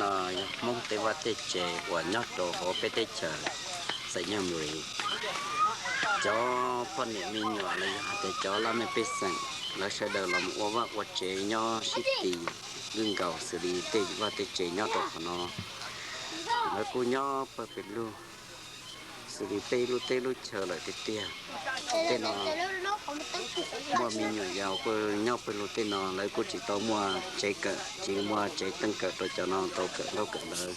Yog Hmoob tej vaj tej tsev uas nyob rau hauv peb teb chaws Xais Nyaj Nplis, cov poj niam me nyuam los yog hais tias cov laj mej pej xeem, lawv sawv daws los mus ua vaj ua tsev nyob sib ti lwj nkaus xws li tej vaj tej tsev nyob rau qhov no. Lawv kuj nyob pawg pes lug xws li peb lub teb lub chaw lawm tiag tiag. Tej no muaj me nyuam yaus nyob pawg lug tej no lawv kuj tsis tau muaj tsev kawm, tsis muaj tsev teej kawm rau cov no tau kawm ntaub kawm ntawv.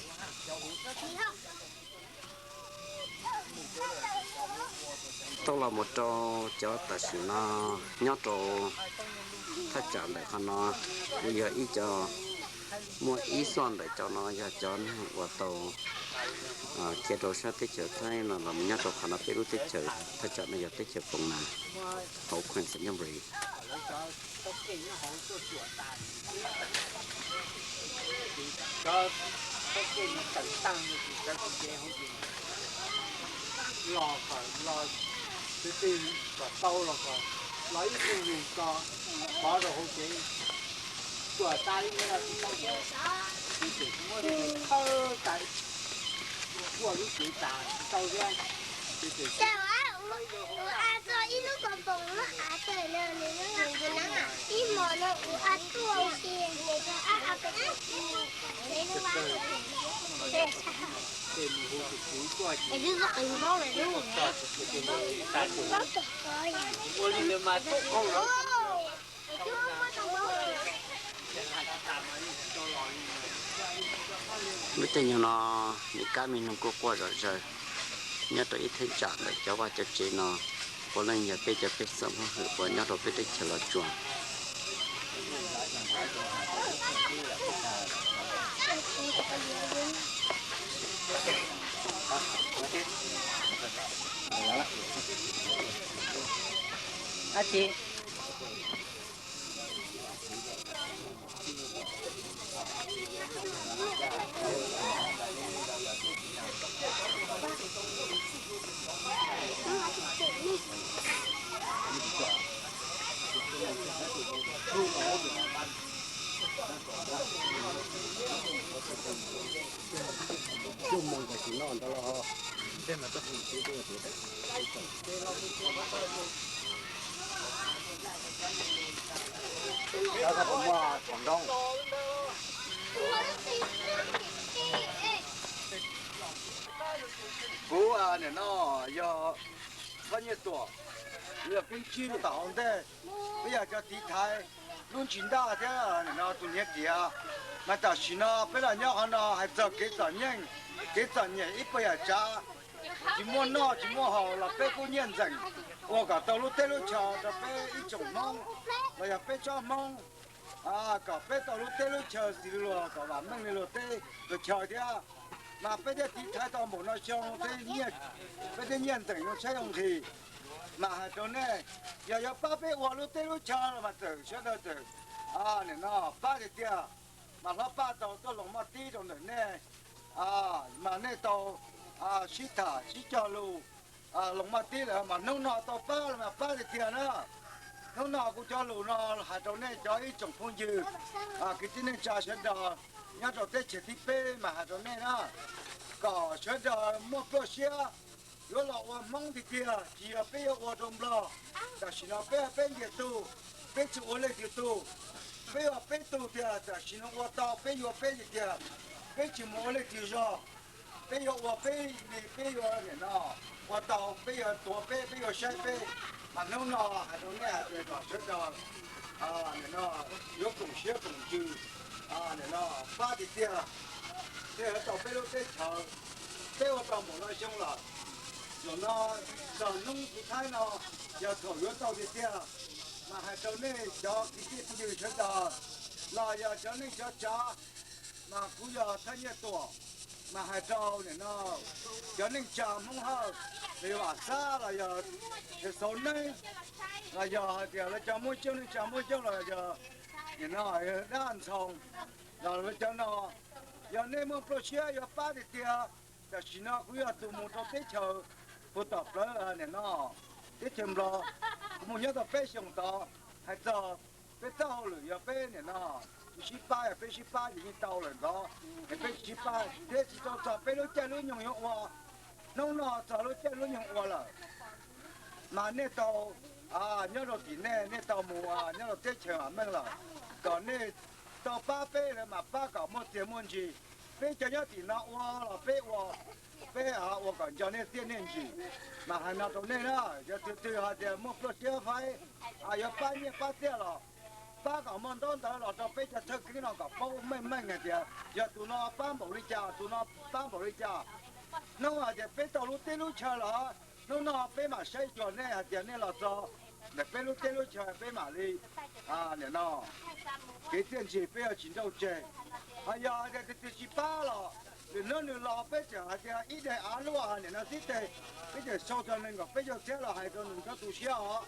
Tau los mus rau cov tam sim no nyob rau thaj tsam ntawm qhov no, kuj yog ib co, muaj ib xuaj ntawm cov no yog cov neeg uas tau khiav rau sab teb chaws Thaib no los nyob rau qhov no peb lub teb chaws thaj tsam no yog teb chaws Poom Nas hauv khwm Xais Nyaj Nplis. Los kom los, tus twg kom tau los kom los ib tug yug kom pov rau hauv tsev, tuam tas li no tsis tau thiab, tus tseem muab tus thawj tas, quaj lub tsev tas tsis tau thiab. Ib hmo no kuv a tuaj, ua li ntawd mas tub qau lawm. Lub caij nyoog no, niam kab me noog kuj quaj zom zaws nyob rau ib thaj tsam ntawm cov vaj cov tsev no, puav leej yog peb cov pej xeem Hmoob Hwm uas nyob rau peb teb chaws Los Tsuas. Kuv nim no yog Thoj Nyiaj Tuam, yog peb ntsib rau tom hauv ntej, peb yog cov tiv thaiv lub ntsis ntaj thiab nim no tus niag riam. Mas tam sim no peb los nyob qhov no hais txog kev txom nyem, kev txom nyem ib puas yam tsav, tsis muaj noj tsis muaj haus los peb kuj nyiaj ntxeem ua kom tau lub teb lub chaw rau peb ib tsoom Hmoob los yog peb tsob Hmoob, kom peb tau lub teb lub chaw xws li luag kom vam meej li luag teb luag chaw thiab. Mas peb thiaj tiv thaiv tau npaum no xyoo thiab, peb thiaj nyiaj ntxeem zoo tshaib zoo nqhis. Mas hais rau nej, yog yuav pab peb ua lub teb lub chaw los mas txawm sawv daws txawm nim no pab tiag tiag, mas hlob Paj tau tuaj loos moj tib rau ntawm nej, mas nej tau sib tham sib cog lus, loos moj tib lawm mas hnub no tau pab los mas pab tiag tiag na. Hnub no kuv cov lus no hais rau nej cov ib tsoom phooj ywg, kwv tij neej tsa sawv daws nyob rau teb chaws thib peb mas hais rau nej na, kom sawv daws muaj pluaj siab yuav los ua Hmoob tiag tiag, tsis yog peb yuav ua rau Nplog. Tam sim no peb peb ntiag tug, peb tsis ua leej twg tug, peb ua peb tug tiag. Tam sim no ua tau peb yuav peb tiag tiag, peb tsis mus ua leej twg zog. Peb yuav ua peb li peb yuav nim no ua tau, peb yuav tuav peb, peb yuav saib peb. Mas hnub no hais rau nej hais tias kom sawv daws nim no yuav koom siab koom ntsws, nim no pab tiag tiag, thiaj yuav tau peb lub teb chaws. Peb ua tau npaum no xyoo lawm, zaum no txog hnub kuv thaib no yog thaum yuav tau tiag tiag. Mas hais rau nej cov kwv tij phooj ywg sawv daws los yog cov neej cov tsav, mas kuv yog Thaj Nyiaj Tuam, mas hais rau nim no cov neej tsa Hmoob Hawj, los yog Vam Xab los yog Xauv Neeb, los yog hais tias lawv cov Muaj Xyooj, neej tsa Muaj Xyooj los yog nim no Dab Ntxhoo, los lawv cov no, yog nej muaj pluaj siab yuav pab tiag tiag, tam sim no kuv yog tus mus rau teb chaws puag tom plawv nim no teb chaws Nplog, kuv mus nyob tau peb xyoos tod, hais txog peb txoj hauj lwm yog peb nim no Sib pab, peb sib pab ces yeej tau lawm ntxov, es peb tsis sib pab thiab tsis tau txog peb lub caij lub nyoog yuav ua. Hnub no txog lub caij lub nyoog ua lawm, mas nej tau nyob rau tim nej, nej tau mus nyob rau teb chaws vam meej lawm, kom nej tau pab peb lawm mas pab kom muaj txiaj muaj ntsig. Peb cov nyob tim no ua los peb ua, peb ua kom nco nej txiaj nej ntsig. Mas hais no rau nej na, yog tus twg hais tias muaj pluaj siab faib, yuav pab nyiaj pab txiaj los pab kom muaj ntaub ntawv los rau peb cov thawj keeb no kom paub meej meej hais tias yog tus no pab npaum li cas, tus no pab npaum li cas. Hnub hais tias peb tau lub teb lub chaw los, hnub no peb mam saib xyuas nej hais tias nej los txog ntawm peb lub teb lub chaw peb mam li, nim no kev txiaj ntsig peb yuav tsis nrauj tseg. Ho yog hais tias tus twg tsis pab los, lwm hnub nws los peb tseem hais tias ib daim av luaj nim no xib teg, peb tseem sau txog nees nkaum peb caug txhiab los hais rau nws txhob tu siab os.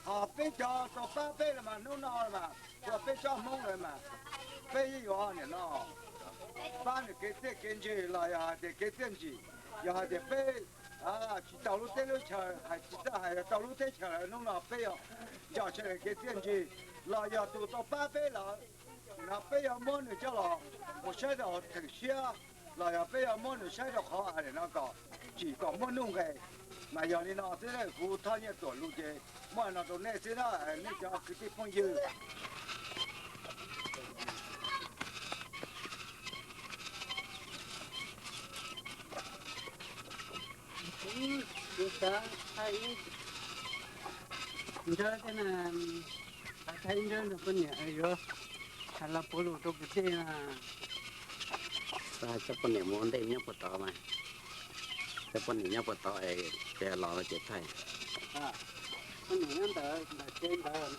Ho peb cov tau pab peb los mas hnub no mas ua peb tsob Hmoob lawm mas peb yeej yuav nim no pab nws kev txiaj kev ntsig los yog hais tias kev txiaj ntsig. Yog hais tias peb tsis tau lub teb lub chaw, hais tsis txawj hais tau lub teb chaws lawm, hnub no peb yuav nco sawv daws kev txiaj ntsig. Los yog tus tau pab peb lawm, no peb yuav muab nws coj los mus saib rau theem siab, los yog peb yuav muab nws saib rau qhov hais no kom tsim kom muaj nuj nqes. Mas yog li no xwb, kuv Thoj Nyiaj Tuam lus ces muaj no rau nej xwb na, nej cov kwv tij phooj ywg. Ntawd thiab na, thaij ib ntsab nrog poj niam yuav hais los puav lus rau kwv tij na. Txhob hais txog poj niam mus ua ntej nyob puag tod mas, txhob poj niam nyob puag tod es los no ces thaij. Poj niam nyob ntawd, ntawm tsev ntawd.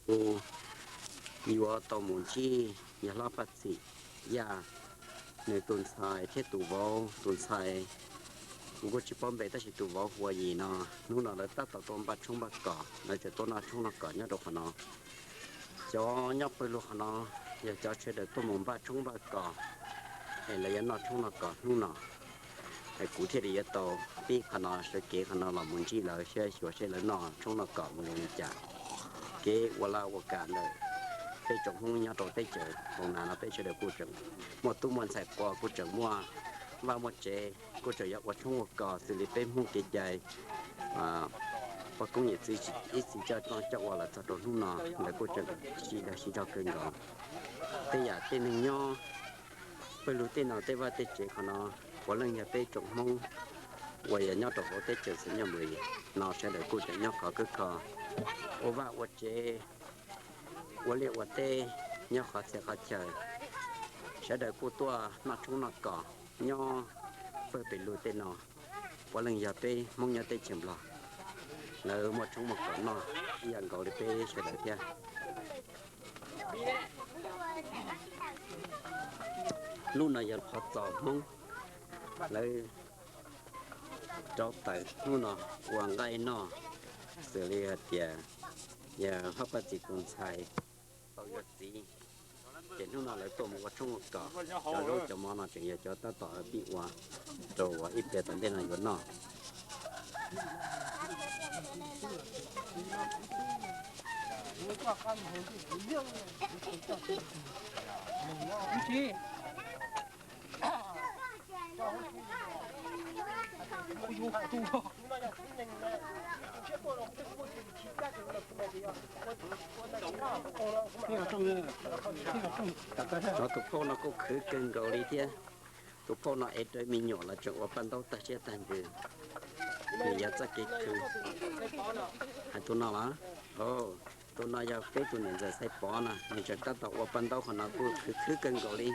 Kuv yuav tau mus ntsib yawg hlob Paj Txim Yaj, nws tus ntxhais thiab tus vauv. Tus ntxhais kuv kuj tsis paub npe tab sis tus vauv hu ua Yim no. Hnub no lawv tab tom tuaj npaj tshoob npaj kos, lawv tseem tuaj noj tshoob noj kos nyob rau qhov no. Cov nyob pawg lug qhov no yog cov sawv daws tuaj mus npaj tshoob npaj kos, es lawv yuav noj tshoob noj kos hnub no. Es kuv thiaj li yuav tau pib qhov no, sawv kev qhov no los mus ntsib lawv saib xyuas seb lawv noj tshoob noj kos mus zoo li cas. Kev ua laj ua kam ntawm peb tsoom Hmoob nyob rau teb chaws Loos Nas no peb sawv daws kuj tseem muaj tub muaj ntxhais quas, kuj tseem muaj vaj muaj tsev, kuj tseem yuav ua tshoob ua kos xws li peb Hmoob kev cai poj koob yawm txwv ib txwm coj coj ua los txog rau hnub no, lawv kuj tseem sib dag sib zog kawg nkaus. Tej yam tej neeg nyob pawg lug tej no, tej vaj tej tsev qhov no puav leej yog peb tsoom Hmoob uas yog nyob rau hauv teb chaws Xeev Nyaj Lis no sawv daws kuj tseem nyob khov khwb kho, ua vaj ua tsev, ua liaj ua teb, nyob qhov txhia qhov chaw. Sawv daws kuj tuaj noj tshoob noj kos nyob pawg pes lug tej no, puav leej yog peb Hmoob nyob teb chaws Nplog, lawv muaj tshoob muaj kos noj ib yam nkaus li peb sawv daws thiab. Lub no yog qhov txos Hmoob, lawv rauv taws hnub no ua nqaij noj, xws li hais tias yog hlob Paj Txim tus ntxhais tau yuav txiv, ces hnub no lawv tuaj mus ua tshoob ua kos, cov zaub cov mov no tseem yog cov tab tom pib ua rau uas ib pliag tom ntej no yuav noj. Cov tus phauj no kuj khwv kawg nkaus li thiab. Tus phauj no ev rau me nyuam los tseem ua paj ntaub tag siab tag ntsws. Nws yog txoj kev khwv. Hais tus no los? Tus no yog peb tus niam ntxawm Xaiv Pov no, nws tseem tab tom ua paj ntaub qhov no kuj khwv khwv kawg nkaus li.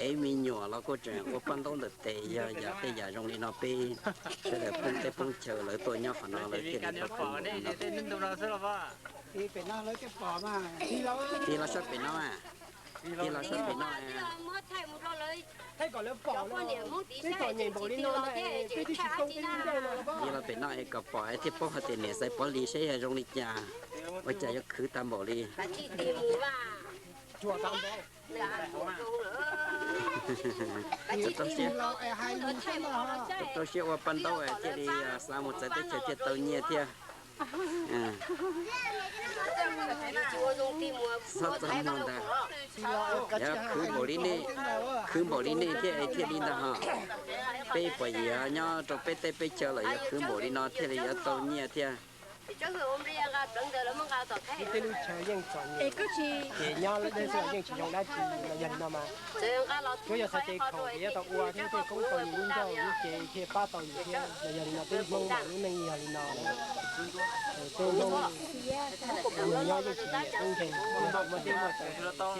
Ev me nyuam los kuj tseem ua paj ntaub ntawm tes, yog yam tej yam zoo li no peb sawv daws poob teb poob chaw lawv tuaj nyob qhov no lawv thiaj li tau paj ntaub no. Tig los sab pem no, tig los sab pem no. Tig los pem no es kom pom es thiaj paub hais tias niam Xaiv Pov Lis saib yog zoo li cas, ua cas yuav khwv tag npaum li. Rau siab ua paj ntaub thiaj li xa mus txawv teb chaws thiaj tau nyiaj thiab. Txhob txaj muag ntag. Yog khwv npaum li nej, khwv npaum li nej thiaj thiaj li ntag hos. Peb puas yog nyob rau peb teb peb chaw los yog khwv npaum li no thiaj li yuav tau nyiaj thiab. Tej lub chaw yeej txom nyem, ces nyob deb xwb los yeej tsis zoo dab tsi los yog li no mas. Tsuav yog txhais tes khoom ces yuav tau ua thiab thiaj koob tau yus lub ncauj lub cev thiaj pab tau yus thiab los yog li no. Peb Hmoob mas lub neej yog li no. Peb Hmoob nyob yeej tsis nyiam tub nkeeg, muaj teb muaj chaw thiaj tau tau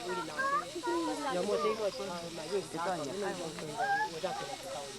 li no. Yog muaj teb muaj chaw mas yeej xav kom lub neej zoo kawg nkaus ua zaj twg los tsis tau li thiab.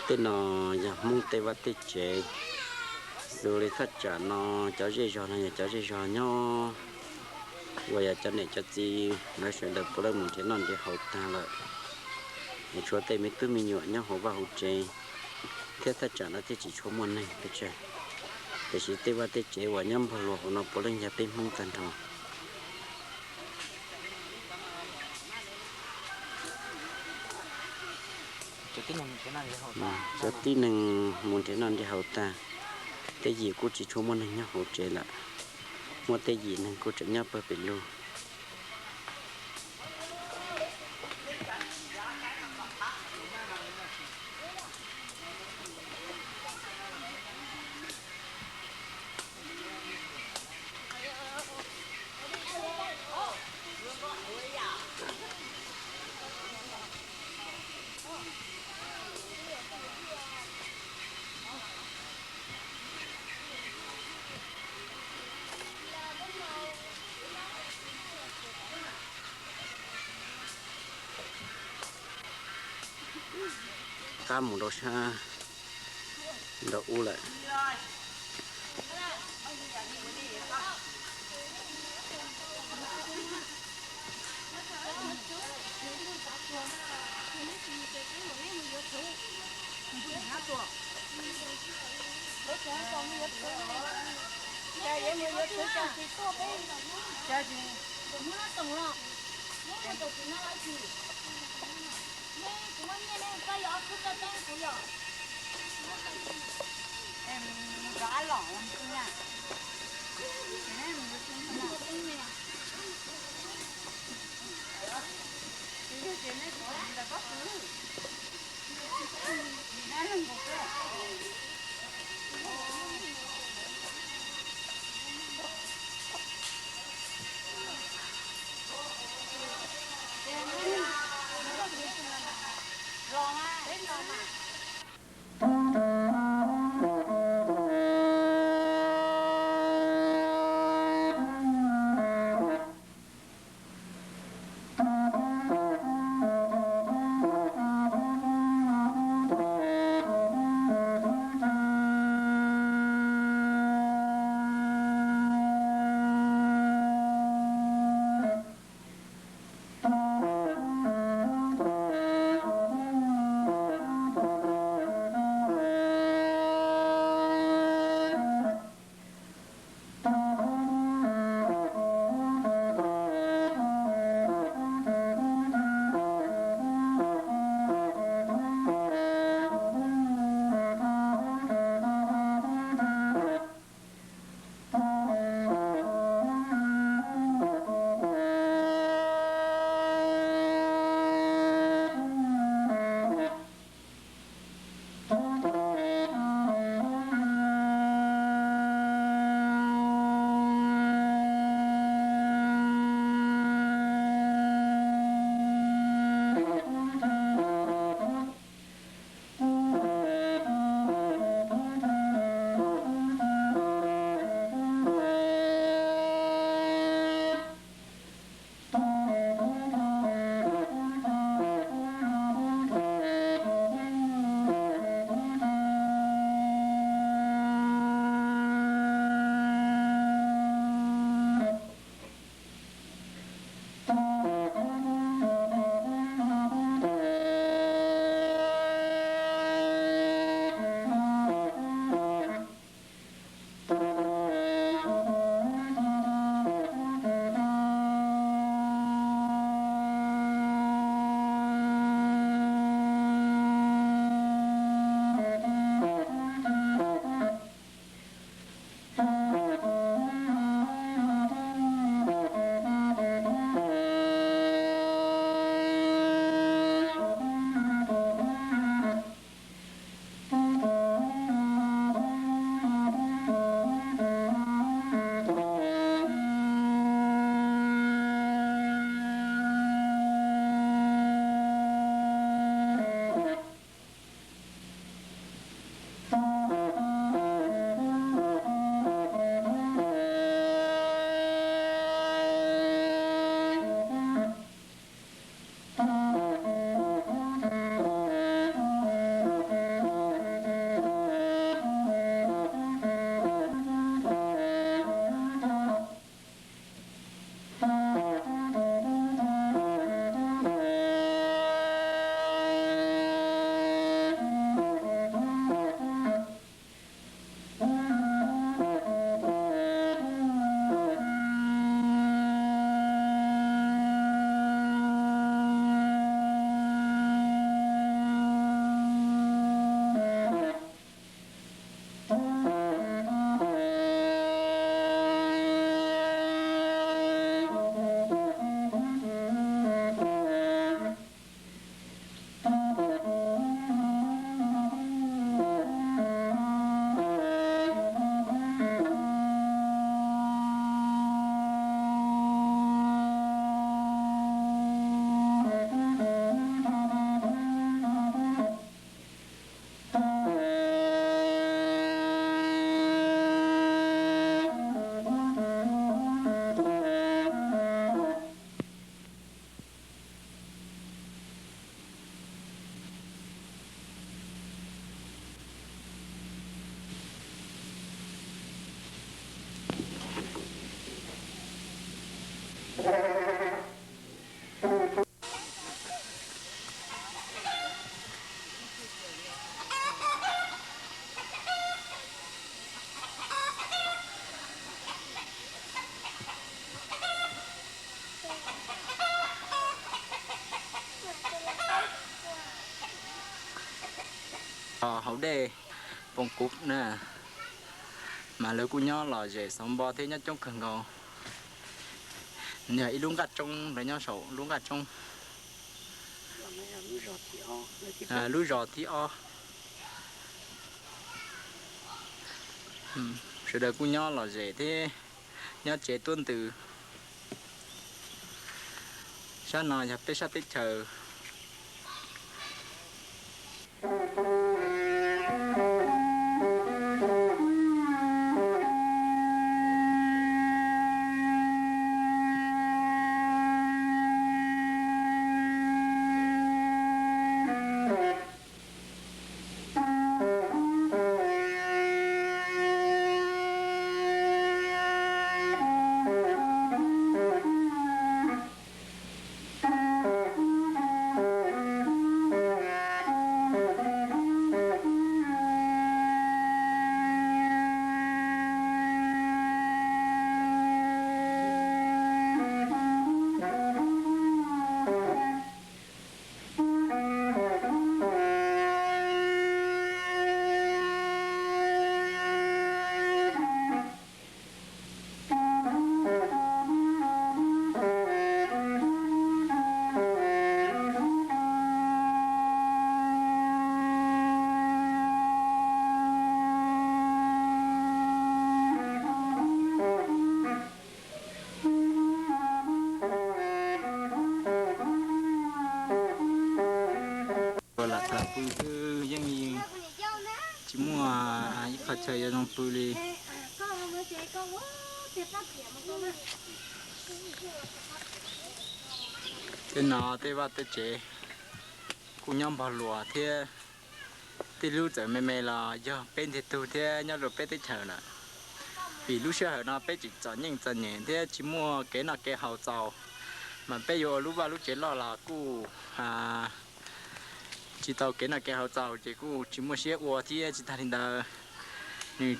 Tej no yog Hmoob tej vaj tej tsev, xws li thaj tsam no cov zej zog no yog cov zej zog nyob uas yog cov niam cov txiv lawv sawv daws puav leej mus nrhiav noj nrhiav haus tag lawm. Tshuav tej me tub me nyuam nyob hauv vaj hauv tsev thiab thaj tsam no thiaj tsis tshua muaj neeg pes tsawg. Tiam sis tej vaj tej tsev uas nyob npog luas hauv no puav leej yog peb Hmoob tag nrho. Cov tib neeg mus nrhiav noj nrhiav haus tag, tej yim kuj tsis tshua muaj neeg nyob hauv tsev lawm. Muaj tej yim neeg kuj tseem nyob pawg pes lug. Qab mus rau sab nraum ub lawm. hauv dej Poos Kuv na, mas lawv kuj nyob lom zem xov npo thiab nyob coob kawg nkaus. Yog ib lub nqaj roob, lawv nyob saum lub nqaj roob. Lub zos thib ob. Sawv daws kuj nyob lom zem thiab nyob tsev tuab ntws. Sab no yog peb sab teb chaws. Lam tham pw xwb yeej tsis muaj ib qho chaw yuav zoo pw li. Tej no tej vaj tej tsev kuj nyob npog luas thiab, tej lub txawm me me los yog peb ntiag tug thiab nyob rau peb teb chaws lawm. Vim lub sij hawm no peb tseem txom nyem txom nyem thiab tsis muaj kev noj kev haus txaus, mas peb yuav ua lub vaj lub tsev loj los kuj tsis tau kev noj kev haus txaus ces kuj tsis muaj siab ua thiab. Tsis tag li ntawd, nws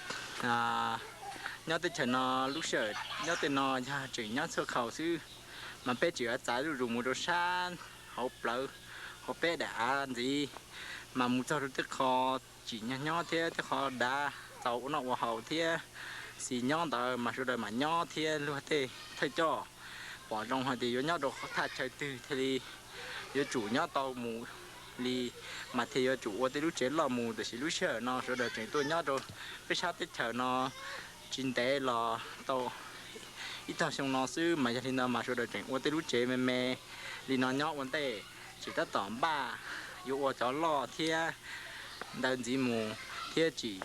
nyob teb chaws no lub sij hawm nyob tej no yog tseem nyob txhua khaus xwb, mas peb tseem yuav txav zuj zus mus rau sab hauv plawv, hauv peb daim av ntxiv, mas mus txog rau tej qho tsim nyog nyob thiab tej qhov dav txaus ua noj ua haus thiab xis nyob ntawd mas sawv daws mam nyob thiab. Luag tej thawj coj pom zoo hais tias yuav nyob rau thaj chaw twg thiaj li yuav tsum nyob tau mus li, mas thiaj yuav tsum ua tej lub tsev loj mus. Tiam sis lub sij hawm no sawv daws tseem tuaj nyob rau peb sab teb chaws no tsis ntev los tau ib tog xyoo no xwb, mas yog li no mas sawv daws tseem ua tej lub tsev me me li no nyob ua ntej, tseem tab tom npaj yuav ua cov loj thiab ntawd ntxiv mus, thiab tseem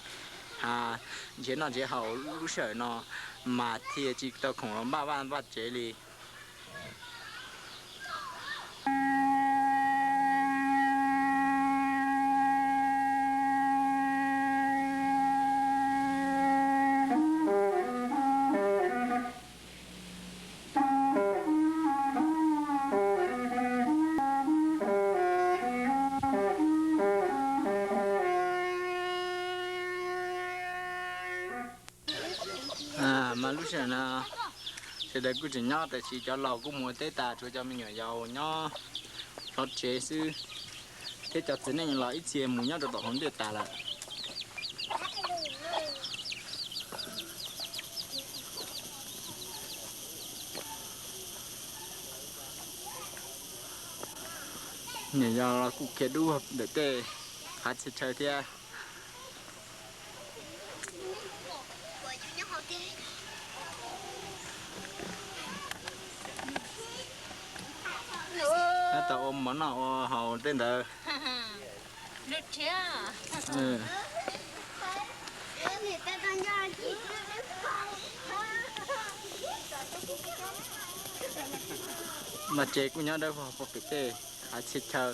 nrhiav noj nrhiav haus lub sij hawm no, mas thiaj tsis tau khoom los npaj vaj npaj tsev li. Mas lub sij hawm no sawv daws kuj tseem nyob, tiam sis cov laus kuj mus ua teb tas, tshuav cov me nyuam yaus nyob zov tsev xwb, thiab cov txiv neej los ib txhia mus nyob rau tom hauv ntiaj tas lawm. Nyuam yaus los kuj khiav dub ntawm tej hav txhia chaw thiab. Tab tom ua mov noj ua haus tej ntawd. Mas tsev kuj nyob dawb vog puag pem tej hav txhia chaw.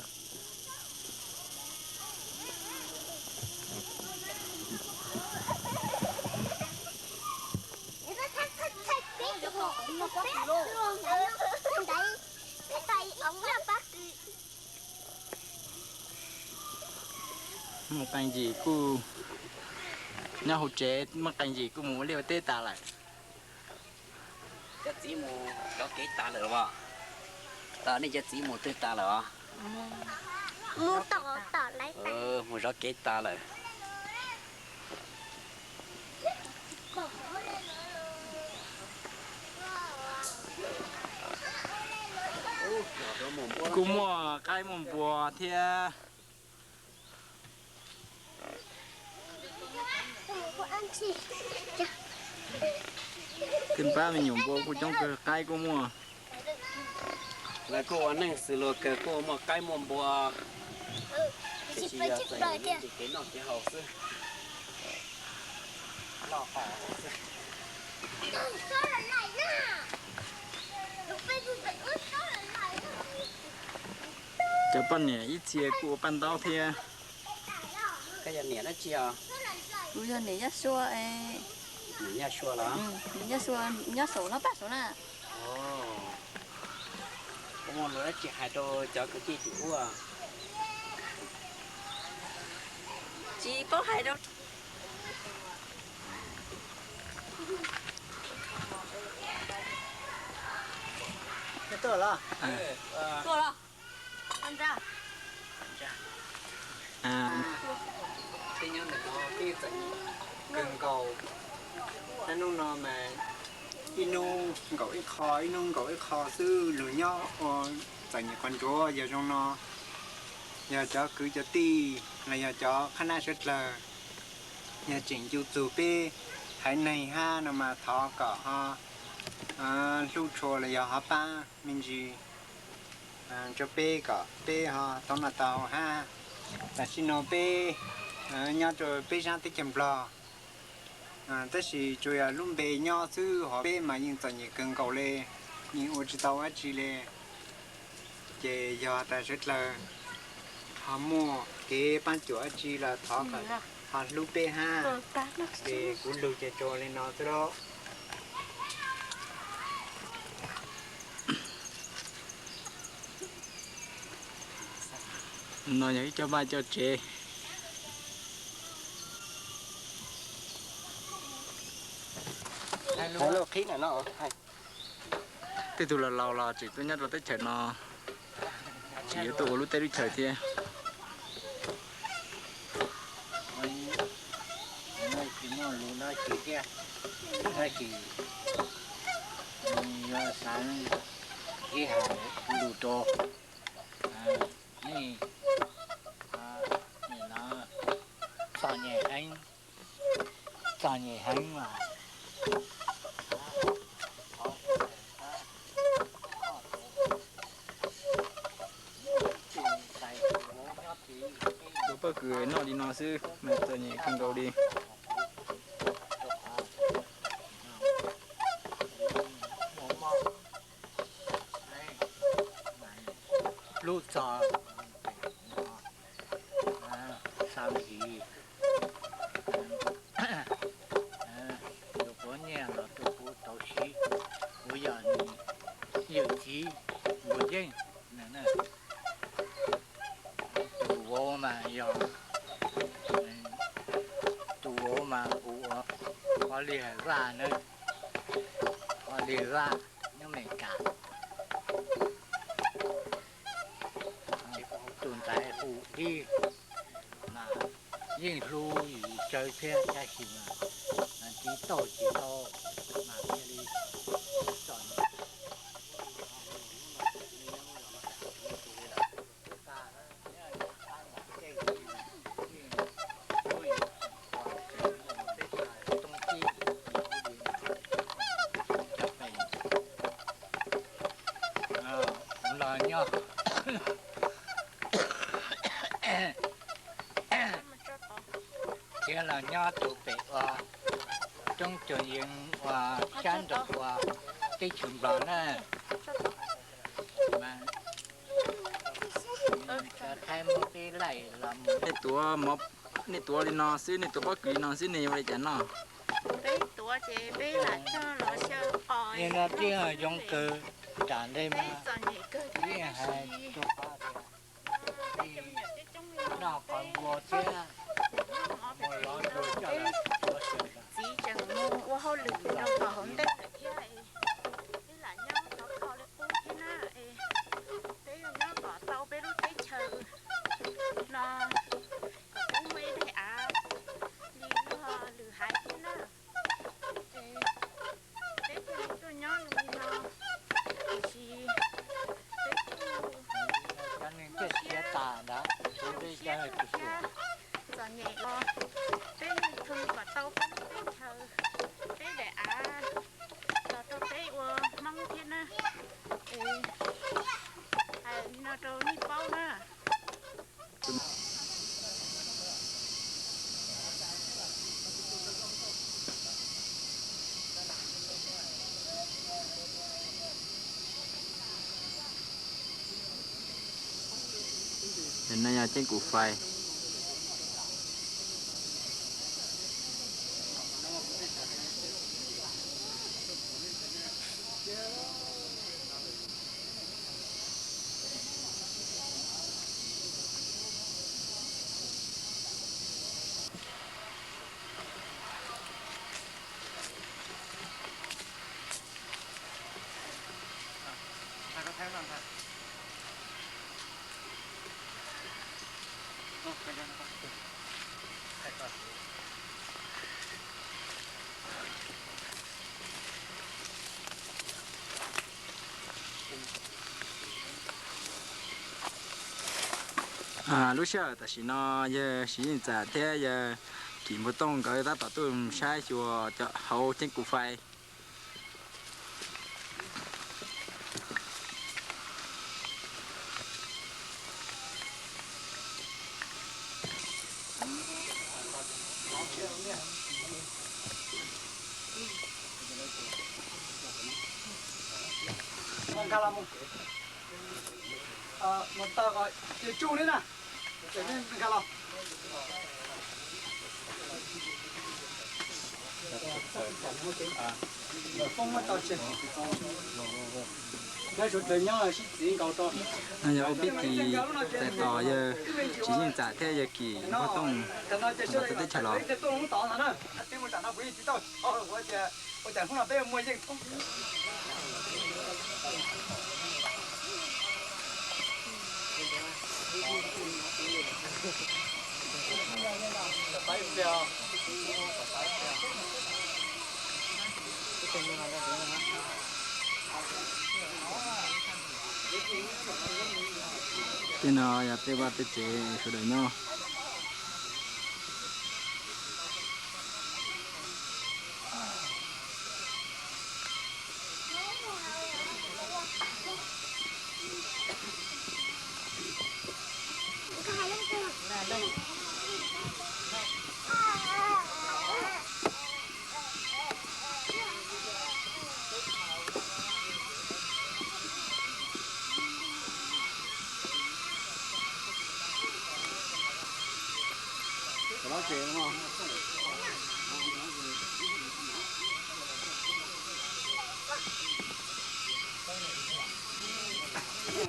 Muaj qee yim kuj nyob hauv tsev, muaj qee yim kuj mus ua liaj ua teb tas lawm. Cov txiv mus zov kev tas lawm los? Nej cov txiv mus twg tas lawm os? Mus zov kev tas lawm. Kuj muaj qaib muaj npua thiab. Tej pab me nyuam npua kuj coob kawg, qaib kuj muaj. Lawv kuj ua neej xws luag kawg, kuj muaj qaib muaj npua. Tiam sis yog txom nyem ces kev noj kev haus xwb. Noj haus xwb. Cov poj niam ib txhia kuj ua paj ntaub thiab. Koj yog niam dab tsi os? Kuv yog niam Yaj Sua. Niam Yaj Sua los? Niam Yaj Sua nyob saum no paj saum na. Koj muaj lus dab tsi hais rau cov kwv tij tim ub? Tsis paub hais rau. Tuaj los? Tuaj los. Tej nyob ntawm no peb txom nyem kawg nkaus. Hnub no mas ib hnub nkaum ib qho, ib hnub nkaum ib qho xwb, luag nyob ua txom nyem qhov ntsuav yog zoo no. Yog cov kwv cov tij los yog cov qhab nab suav dlawg, yog tseem ncu txug peb haiv neeg hab no mas thov kom ho hlub tshua los yog ho pab me ntsis rau peb kom peb ho tau noj tau haus hab. Tam sim no peb nyob rau peb sab teb chaws Nplog, tab sis tsuas yog lub npe nyob xwb, hos peb mas yeej txom nyem kawg nkaus le, yeej ua tsis tau dab tsi le. Ces yog tas sawv dlawg ho muaj kev paab cuam dab tsi los thov kom ho hlub peb hab. Ces kuv lug ces tsuas li no xwb lauj. No yog ib co vaj co tsev. Tej tug laus laus los tseem tuaj nyob rau teb chaws no, tseem yuav tuaj ua lub teb lub chaws thiab. Tsis muaj lus dab tsi thiab, tab sis yuav xav ib hais lus rau nej, txom nyem heev, txom nyem heev mas tus pob kws noj li no xwb mas txom nyem kawg nkaus li. Lub txog xav ntxiv, tus puav nyiaj los rau kuv tau siv, kuv yog nws yawm txiv npua yeej. Tus vauv mas yog, tus vauv mas hu ua Vaj Vaj na, Vaj Vaj nyob Amelikas. Tus ntxhais hu Dib mas yeej hlub yus tsawv thiab tab sis mas tsis tau tsis tau mas thiaj li txom nyem. Los nyob, thiab los nyob rau pem ua roob Cuag Yees ua sab nraum ua teb chaws Nplog na. Mas Thaib muab peb laij los mus. Nej tuav, nej tuav li no xwb, nej tuav pob kws li no xwb, nej yuav ua li cas noj? Peb tuav ces peb lam coj los xyaw qos. Li no twb zoo kawg, tam ntej mas yeej hais rau qhov tias noj qos npua thiab mus lov npua coj los tuav xyaw. Txiv tseem mus ua hauj lwm rau tom hauv ntej lawm thiab es peb lam nyob khov kho li qub thiab na es peb yuav nyob kom tau peb lub teb chaws no kom peb muaj ib daim av li luag lwm haiv thiab na. Es peb thiaj li tuaj nyob zoo li no, tiam sis peb kuj Ntawm no yog ceeb kum fais. Lub sij hawm tam sim no yawg Siv Yeej Txam thiab yawg Kim Npua Tooj nkawd tab tom tuaj saib xyuas hauv ceeb kum fais. No yog ua pib tis tais tos yawg Siv Yeej Txam thiab yawg Kim Npua Tooj los txog teb chaws los. Tej no yog tej vaj tej tsev sawv daws nyob.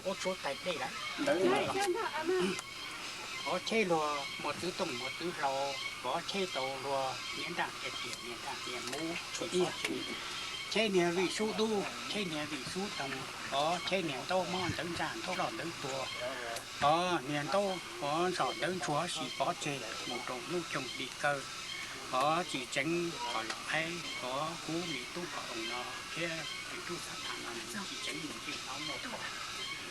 Ua tsuav tais dej lawm. Qhov tsheb luag muaj txwv tooj muaj txwv hlau, qhov tsheb tau luag niag nraj tias tias niag nraj tias mub, tsheb niag vij sub dub, tsheb niag vij sub toog, qhov tsheb niag ntaub mob ntawv ntsaj ntaub loj ntawv tuag, qhov niag ntaub qhov zom ntawv ntsuag sis pov tseg mus rau hnub xyoo li kawg. Qhov tsis tseev kom los qhaib, qhov kuv me tub qhov oo no thiab me tub xav tham no tsis tseev mus tij no muaj thom.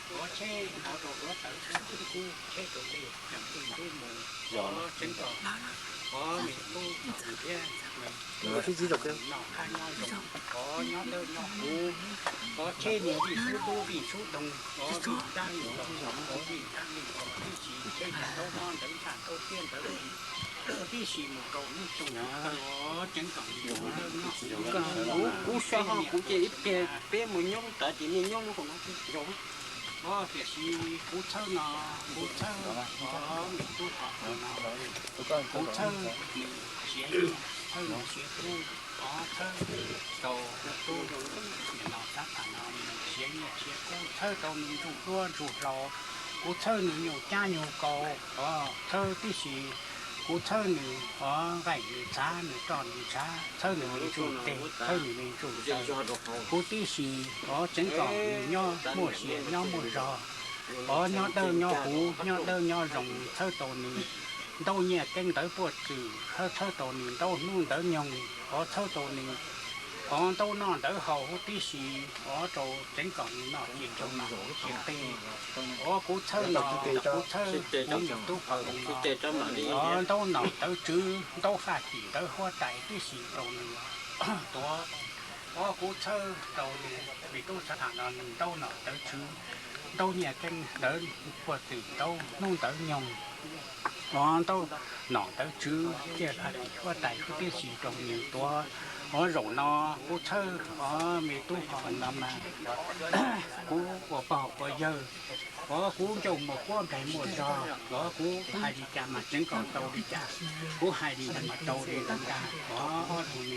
Qhov tsheb qhov rau duav tawv tsheb kub tsheb rau dej yog tij ntub mus, qhov tseev kom qhov me tub thiab me noj qab nyob zoo, qhov nyob dawb nyob huv, qhov tsheb niag vij sub dub vij sub doog, qhov vij dab vij los, qhov vij dab vij los tib si tsheb niag ntaub mob ntawv ntsaj ntaub tiab ntawv tib si mus rau hnub xyoo li kawg, qhov tseev kom kuv so ho kuv ces ib pliag peb mus nyob tod ces nej nyob lub hauv no thiaj zoo. Tiam sis kuv txhawb no, kuv txhawb qhov me tub qhov no, kuv txhawb nws siav nyiaj, txhawb nws siav kub, qhov txhawb rau kuv tub niam no xab tham no nws siav nyiaj siav kub, txhawb rau nws ntsuj duab ntsuj hlauv, kuv txhawb nws nyuag cab nyuag kaus, qhov txhawb tib si, kuv txhawb nws qhov nqaij nws txhav nws roj nws ntshav, txhawb nws me ntsuj teg, txhawb nws me ntsuj taw, kuv tib si, qhov tseev kom nws nyob muaj sia nyob muaj zog, qhov nyob dawb nyob huv nyob dawb nyob zoo, txhawb tau nws ntaub nyiaj keeb ntawv puaj txwm, txhawb tau nws ntaub hnub ntawv nyoog, qhov txhawb tau nws qhov ntaub noj ntawv haus huv tib si, qhov rau tseev kom nws noj cia nroo sia qe. Qhov kuv txhawb no, kuv txhawb kuv me tub qhov no, qhov ntaub nom ntawv tswv, ntaub faj tim ntawv huab tais tib si rau nws tuav. Qhov kuv txhawb rau nws, me tub xav tham no nws ntaub nom ntawv tswv, ntaub nyiaj keeb ntawv puaj txwm ntaub hnub ntawv nyoog, qhov ntaub nom ntawv tswv thiaj faj tim huab tais huv tib si rau nws tuav. Ob zaug no kuv txhawb ob me tub ho no mas kuv ua pog ua yawg, kuv ncauj muaj kuab nplaig muaj zog, kuv hais li cas mas tseev kom tau li cas, kuv hais li cas mas tau li ntawd ntag. Ob tug me,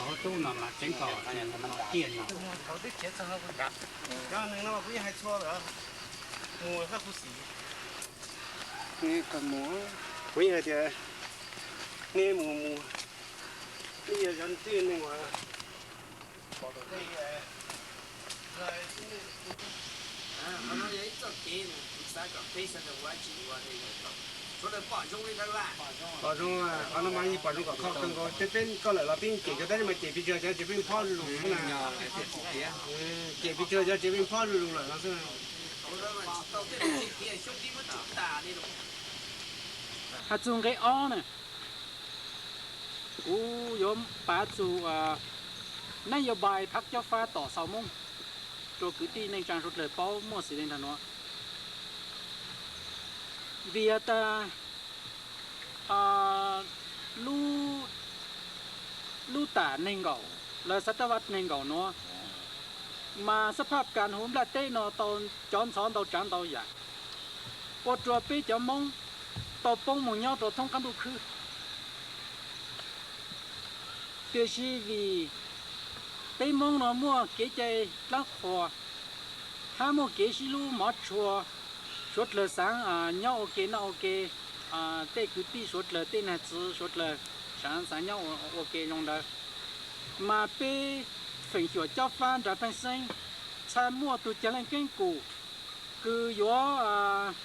ob tub no mas tseev kom li no tiag no. Kuv yeej hais tias nej mus mus, nej yog cov twj neeg uas pom tau tej pom zoo, qhov no mas yeej pom zoo kom kho kawg nkaus. Peb koj lawm los peb cem cov tab sis mas cem pes tsawg cov tsev peb phob zuj zus na. Cem pes tsawg cov tsev peb phob zuj zus lawm no xwb. Hais txog nqe ob na, kuv yuav pav txug nab yau npais phab cob fab tom xaus Moob rua kwv tij neej tsaa suav dlawg paub muaj xws li nrag nuav. Vim has tas lub, lub tam neeg nkaum, lawv xav tab vaj neeg nkaum nuav, mas xab phaj kas huv nplaj teb no tau cov ntxhov ntau tsaav ntau yam, ua rua peb cov Moob tau poob moog nyob rua thoob qaab ntuj khwb. Tiam sis vim peb Moob no muaj kev cai dlaab qhuas, hab muaj kev sib hlub mov tshua, suav dlawg xaav nyob ua ke noj ua ke, tej kwv tij suav dlawg tej nag txwv suav dlawg xaav xaav nyob ua ke zoo ntawd, mas peb feem xyuam cob fab nrag pheej xeeb txhaj muaj tug caag leej keeb kum kws yuav,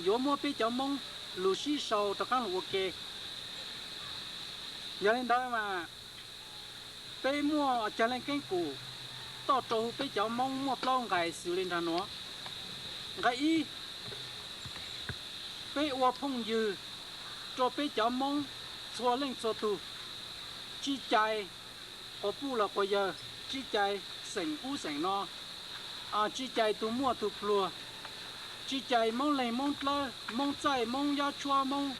yuav muab peb cov Moob lug sib sau rov qaab lug ua ke. Yog li ntawd mas peb muaj caag leej keeb kum toj rua huv peb cov Moob muaj plaub nqai xws li nrag nuav. Nqai ib, peb ua phooj ywg rua peb cov Moob txhua leej txhua tug, tsi cai quas puj los quas yawg, tsi cai xeem ub xeem no, tsi cai tug muaj tug pluag, tsi cai Moob leeg Moob dlawb, Moob txaij, Moob yob tshuab, Moob,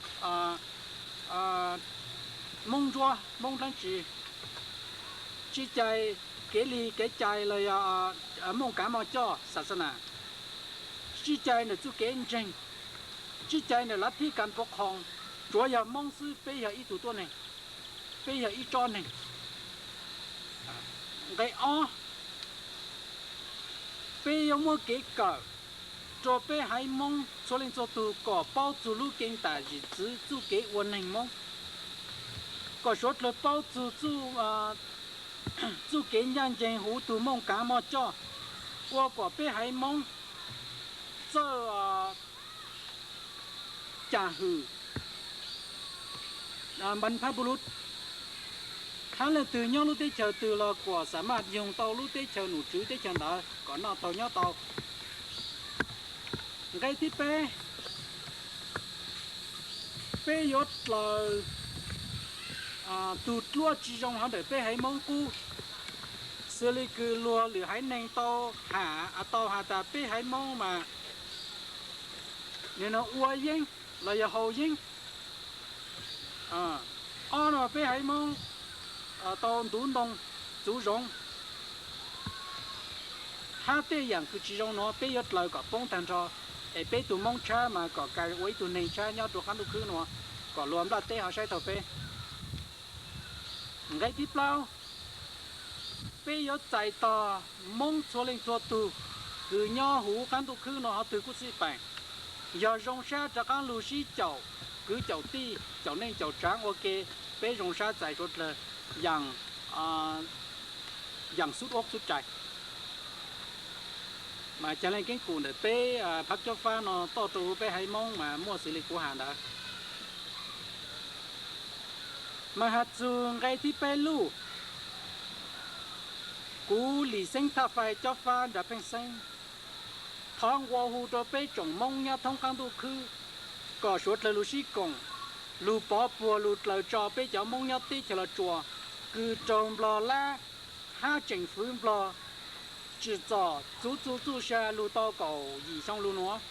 Moob ntsuab, Moob dlaab tsi, tsi cai kev lig kev cai los yog mooj kav moj coj xas xas nas, tsi cai ntawm txuj kev ntseeg, tsi cai ntawm lav thib kas puav qhoo, tsuav yog Moob xwb peb yog ib tug tuab neeg, peb yog ib tsob neeg. Nqe ob, peb yuav muab kev kawm rua peb haiv Moob txhua leej txhua tug kom paub txug lub keeb tam zim txwv txuj kev ua neeg Moob, kom suav dlawg paub txug txuj kev ncaj nceeg huv tug mooj kav moj coj, ua kom peb haiv Moob txawj cam hwm npa phab npu lub, hab leej twg nyob lub teb chaws twg los kom xaam maj yoog tau lub teb chaws nom tswv teb chaws ntawd kom noj taug nyob tau. Nqe thib peb, peb yuav dlaws tug dluab tsi zoo hov ntawm peb haiv Moob qub, xws li kws luag lwm haiv neeg tau has, tau has tas peb haiv Moob mas nim no ua yeeb los yog haus yeeb. Ob no peb haiv Moob tau ntuv ntoo txuv zoov, hab tej yaam kws tsi zoo nuav peb yuav dlaws kom poob tag nrho, es peb tug Moob tshab mas kom kais ua ib tug neeg tshab nyob rua qaab ntuj khwb nuav, kom luag nplaj teb ho saib taug peb. Nqe thib plaub, peb yuav txais tog Moob txhua leej txhua tug kws nyob huv qaab ntuj khwb nuav hov twg kuj xij peem, yog zoo sab rov qaab lug sib caum kwv caum tij, caum neej caum tsaav ua ke, peb zoo sab txais suav dlawg yaam xub ob xub rai. Mas caag leej keeb kum ntawm peb phab cob fab no toj rua huv peb haiv Moob mas muaj xws li kuv has ntawd. Mas has txug nqe thib peb lug, kuv Lis Xeeb Thaj Fai cob fab nrag pheej xeeb, thov nqua hu rua peb tsoom Moob nyob thoob qaab ntuj khwb kom suav dlawg lug sib koom, lug pov puag lug dlaws tso peb cov Moob nyob teb chaws Los Tsuas kws raug Nplog lab hab tseem fwv Nplog tsim txom txuv txuj txuj sa lug tau kaum yim xyoo lug nuav.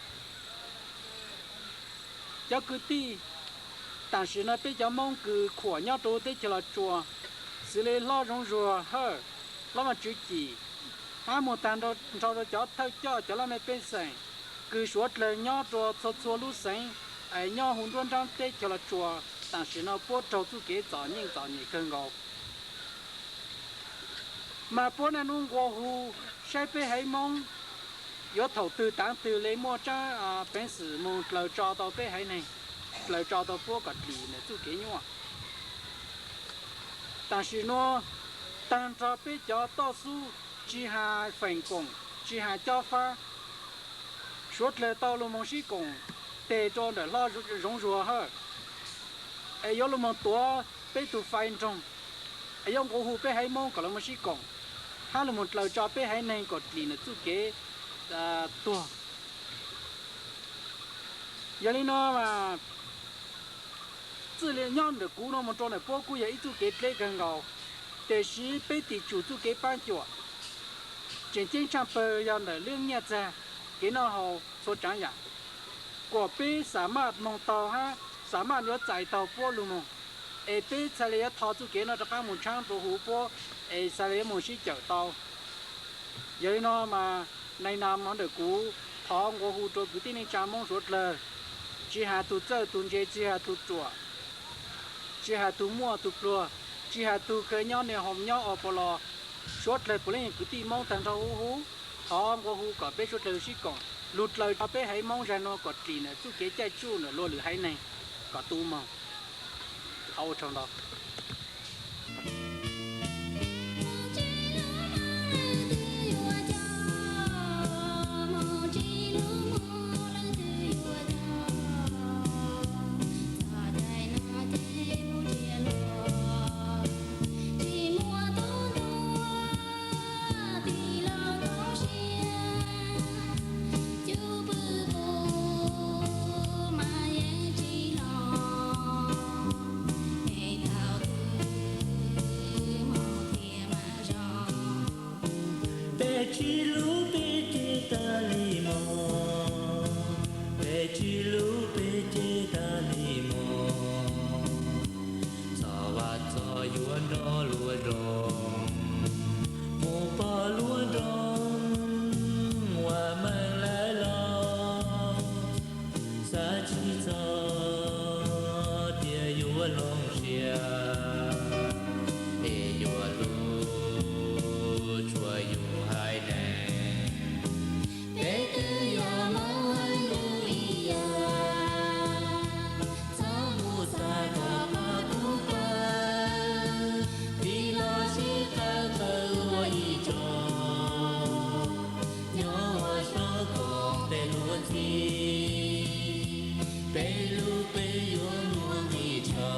Cov kwv tij, Tam sim no peb cov Hmoob kws khuam nyob rau teb chaws Los Tsuas, xws li hlob Zoov Zuag Hawj, hlob Vaj Tswv Cim, hab mus tag nrho rau cov thawj coj cov laj mej pej xeem kws suav dlawg nyob rua txhua txhua lub xeev, es nyob huv nruab nrab teb chaws Los Tsuas, tam sim no puab raug txuj kev txom nyem txom nyem kawg nkaus. Mas puab niaj hnub nqua hu saib peb haiv Moob yuav thaum twg taav twg le muaj tsaab peev xwm moog dlaws tso tau peb haiv neeg, dlaws tso tau puab kom dlim ntawm txuj kev nyuaj. Tam sim nuav, taag nrho peb cov toj xub, tsi has feem koom, tsi has cob fab, suav dlawg tau lug moog sib koom teg rua ntawm hlob Zoov Zuag Hawj, es yuav lug moog tuav peb tug fais nroog, es yuav nqua hu peb haiv Moob kom lug moog sib koom, hab lug moog dlaws tso peb haiv neeg kom dlim ntawm txuj kev tuag. Yog li no mas, txij li nyob ntawm kuv nuav moog rua ntawm puab kuj yog ib txuj kev dleb kawg nkaus, tiam sis peb tim tsum txuj kev paab cuam tseem ceeb tshaaj pawg yog ntawm lub nyiaj txiag, kev noj haus txhua tsaav yaam, kuas peb xa maj moog taug hab xa maj yuav txais taug puab lug moog, es peb txhaj le yuav tho txuj kev no rov qaab moog tshaab rua huv puab, es txhaj le yuav moog sib cawm tau. Yog li no mas, neeg nam no ntawm kuv thov nqua hu rua kwv tij neej tsaa Moob suav dlawg, tsi has tug txawj tug ntse, tsi has tug ruam, tsi has tug muaj tug pluag, tsi has tug khaws nyob niaj hoo nyob ua pov los, suav dlawg puav leej kwv tij Moob taag nrho huv huv, thov nqua hu kom peb suav dlawg sib koom lug dlaws tso peb haiv Moob zag nuav kom dlim ntawm txuj kev caij tsuj ntawm luag lwm haiv neeg kom tu moog. Thov ua tsaug ntau. Peb tsi hlub peb ces tag li mog, peb tsi hlub peb ces tag li mog. Txog vaj txog yuav nrog luag nroog, mus pom luag nroog ua meej lawm los, xav tsis txog tias yuav loo siab, es yuav hlub tshua yus haiv neeg. Peb twb yog Moob ib yam, txhob mus xav kom pab kub pawg, tig los sib qawm qawm ua ib tsoom, nyob ua sab koom tej luag ntxhi. Peb lub peb yuav muaj nqis tsho,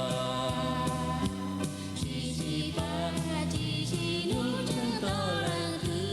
tsis sib pab tsis sib hlub tseem tau leej twg.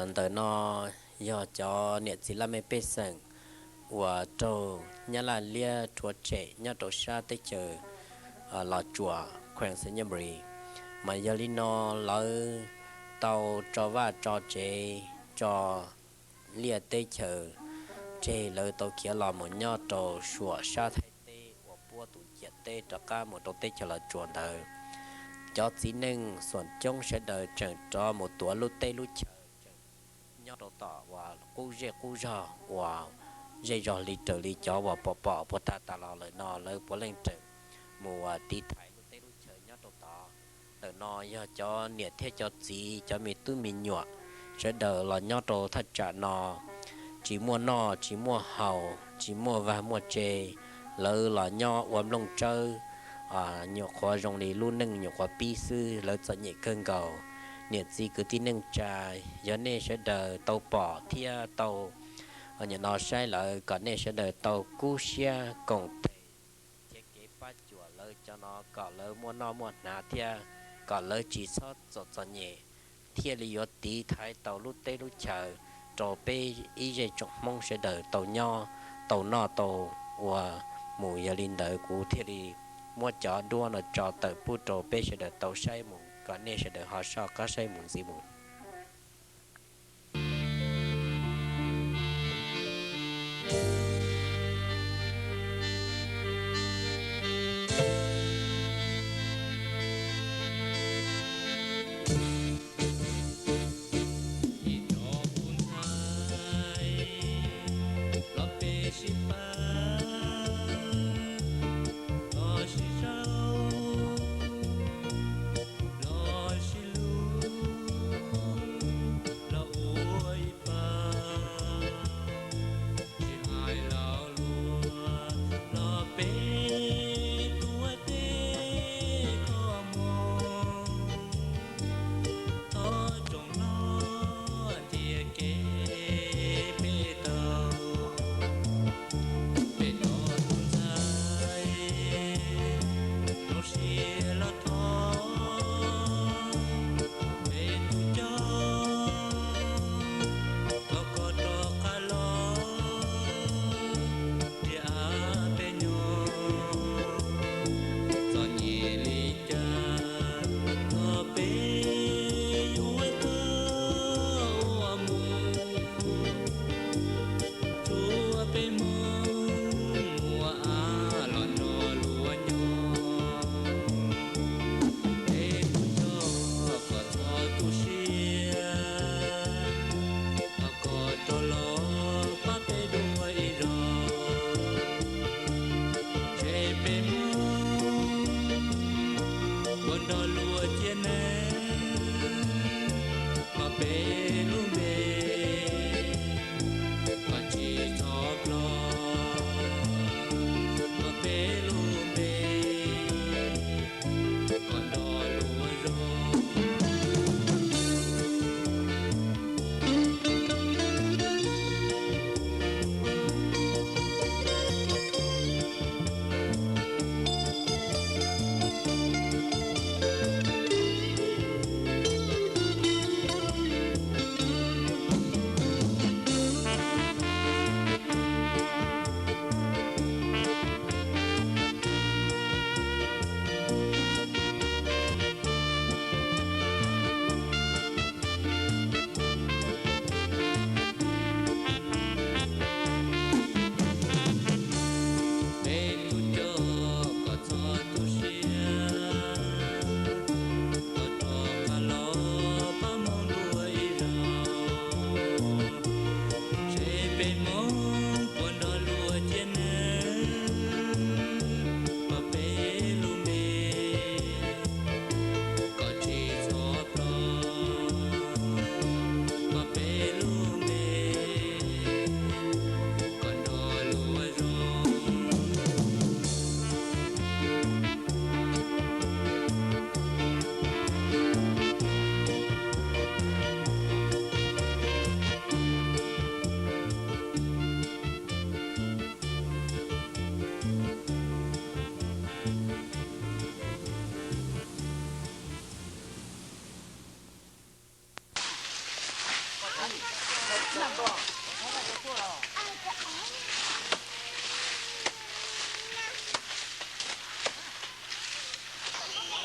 Ntawm no yog cov niam txiv laj mej pej xeem uas raug nyab laj liab rhuav tshem nyob rau sab teb chaws Los Tsuas, Queensland, Newbury, mas yog li no lawv tau tso vaj tso tsev tso liaj teb chaws tseg, lawv tau khiav los mus nyob rau suam sab Thaib teb uas puab tus ciam teb rov qab mus rau teb chaws Los Tsuas ntawd. cov txiv neej xuam coob sawv daws tseem rov mus tuav lub teb lub chaw, tseem nyob rau tom uas qub zej qub zog uas zej zog li raws li cov uas pom pom puag ta tas los lawm no, lawv puav leej tseem mus ua tiv thaiv lub teb lub chaw nyob rau tod. Ntawm no yog cov niam thiab cov txiv, cov me tub me nyuam sawv daws los nyob rau thaj tsam no, tsis muaj noj tsis muaj haus, tsis muaj vaj muaj tse, lawv los nyob ua nplooj tsawb, nyuam qhuav zoo li lub neej nyuam qhuav pib xwb, lawv txom nyem kawg nkaus. Niam txiv kwv tij neej tsa, yog nej sawv daws tau pom thiab tau nim no saib lawm, kom nej sawv daws tau kub siab koom tes, nrhiav kev pab cuam lawv cov no kom lawv muaj noj muaj hnav thiab kom lawv tsis txhob txom txom nyem, thiaj li yuav tiv thaiv tau lub teb lub chaw rau peb ib zej tsoom Hmoob sawv daws tau nyob, tau noj tau ua mus. Yog li ntawd kuv thiaj li muab cov duab no tso tawm pub rau peb sawv daws tau saib mus, kom nej sawv daws ho soj qab saib mus ntxiv mus.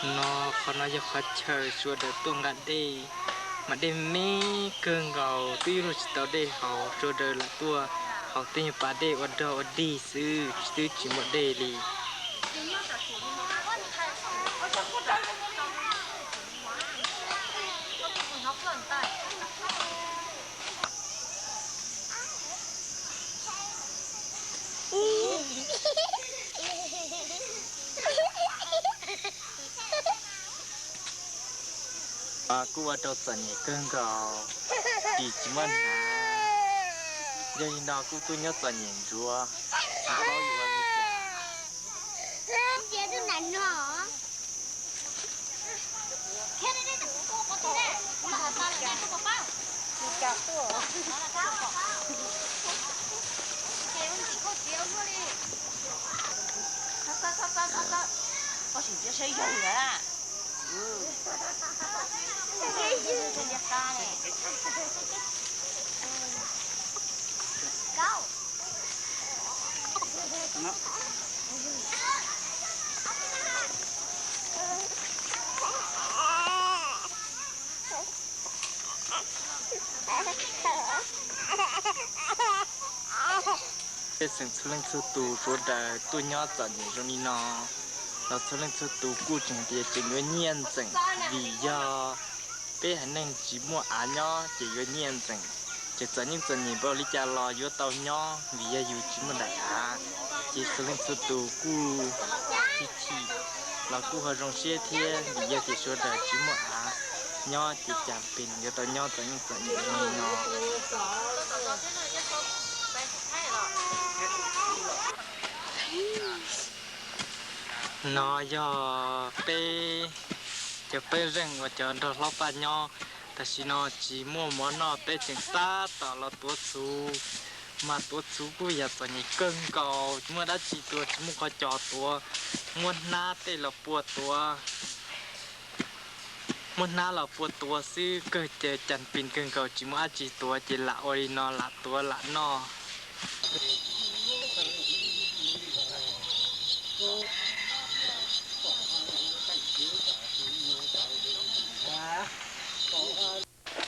No, qhov no yog qhov chaw sawv daws tuaj nqa dej, mas dej me kawg nkaus, twb yuav luag tsis tau dej haus, sawv daws lam tuaj haus tej nyuag pas dej ua dog ua dig xwb, twb tsis muaj dej li. Kuj ua rau txom nyem kawg nkaus, ris tsis muaj hnav. Yog li no kuj tuaj nyob txom nyem ntsuav, tsis paub yuav ua li cas. Pej xeem txhua leej txhua tus sawv daws tuaj nyob txom nyem zoo li no, los txhua leej txhua tus kuj tseem tias tseem yuav nyiaj ntxeem, vim yog peb haiv neeg tsis muaj av nyob ces yuav nyiaj ntxeem. Ces txom nyem txom nyem npaum li cas los yuav tau nyob, vim yog yus tsis muaj daim av. Ces txhua leej txhua tus kuj chim chim los kuj ho zoo siab thiab, vim yog tias sawv daws tsis muaj av nyob ces cas pes yuav tau nyob txom nyem txom nyem zoo li no. No yog peb cov pej xeem uas cov nrog hlob Paj nyob, tam sim no tsis muaj mov noj peb tseem tab tom los tuav txhuv. Mas tuav txhuv kuj yog txom nyem kawg nkaus, tsis muaj dab tsi tuav, tsis muaj qhov cos tuav, muab hnab tej los pua tuav. Muab hnab los pua tuav xwb, kawg ces cas pes kawg nkaus tsis muaj dab tsi tuav ces lam ua li no lam tuav lam noj.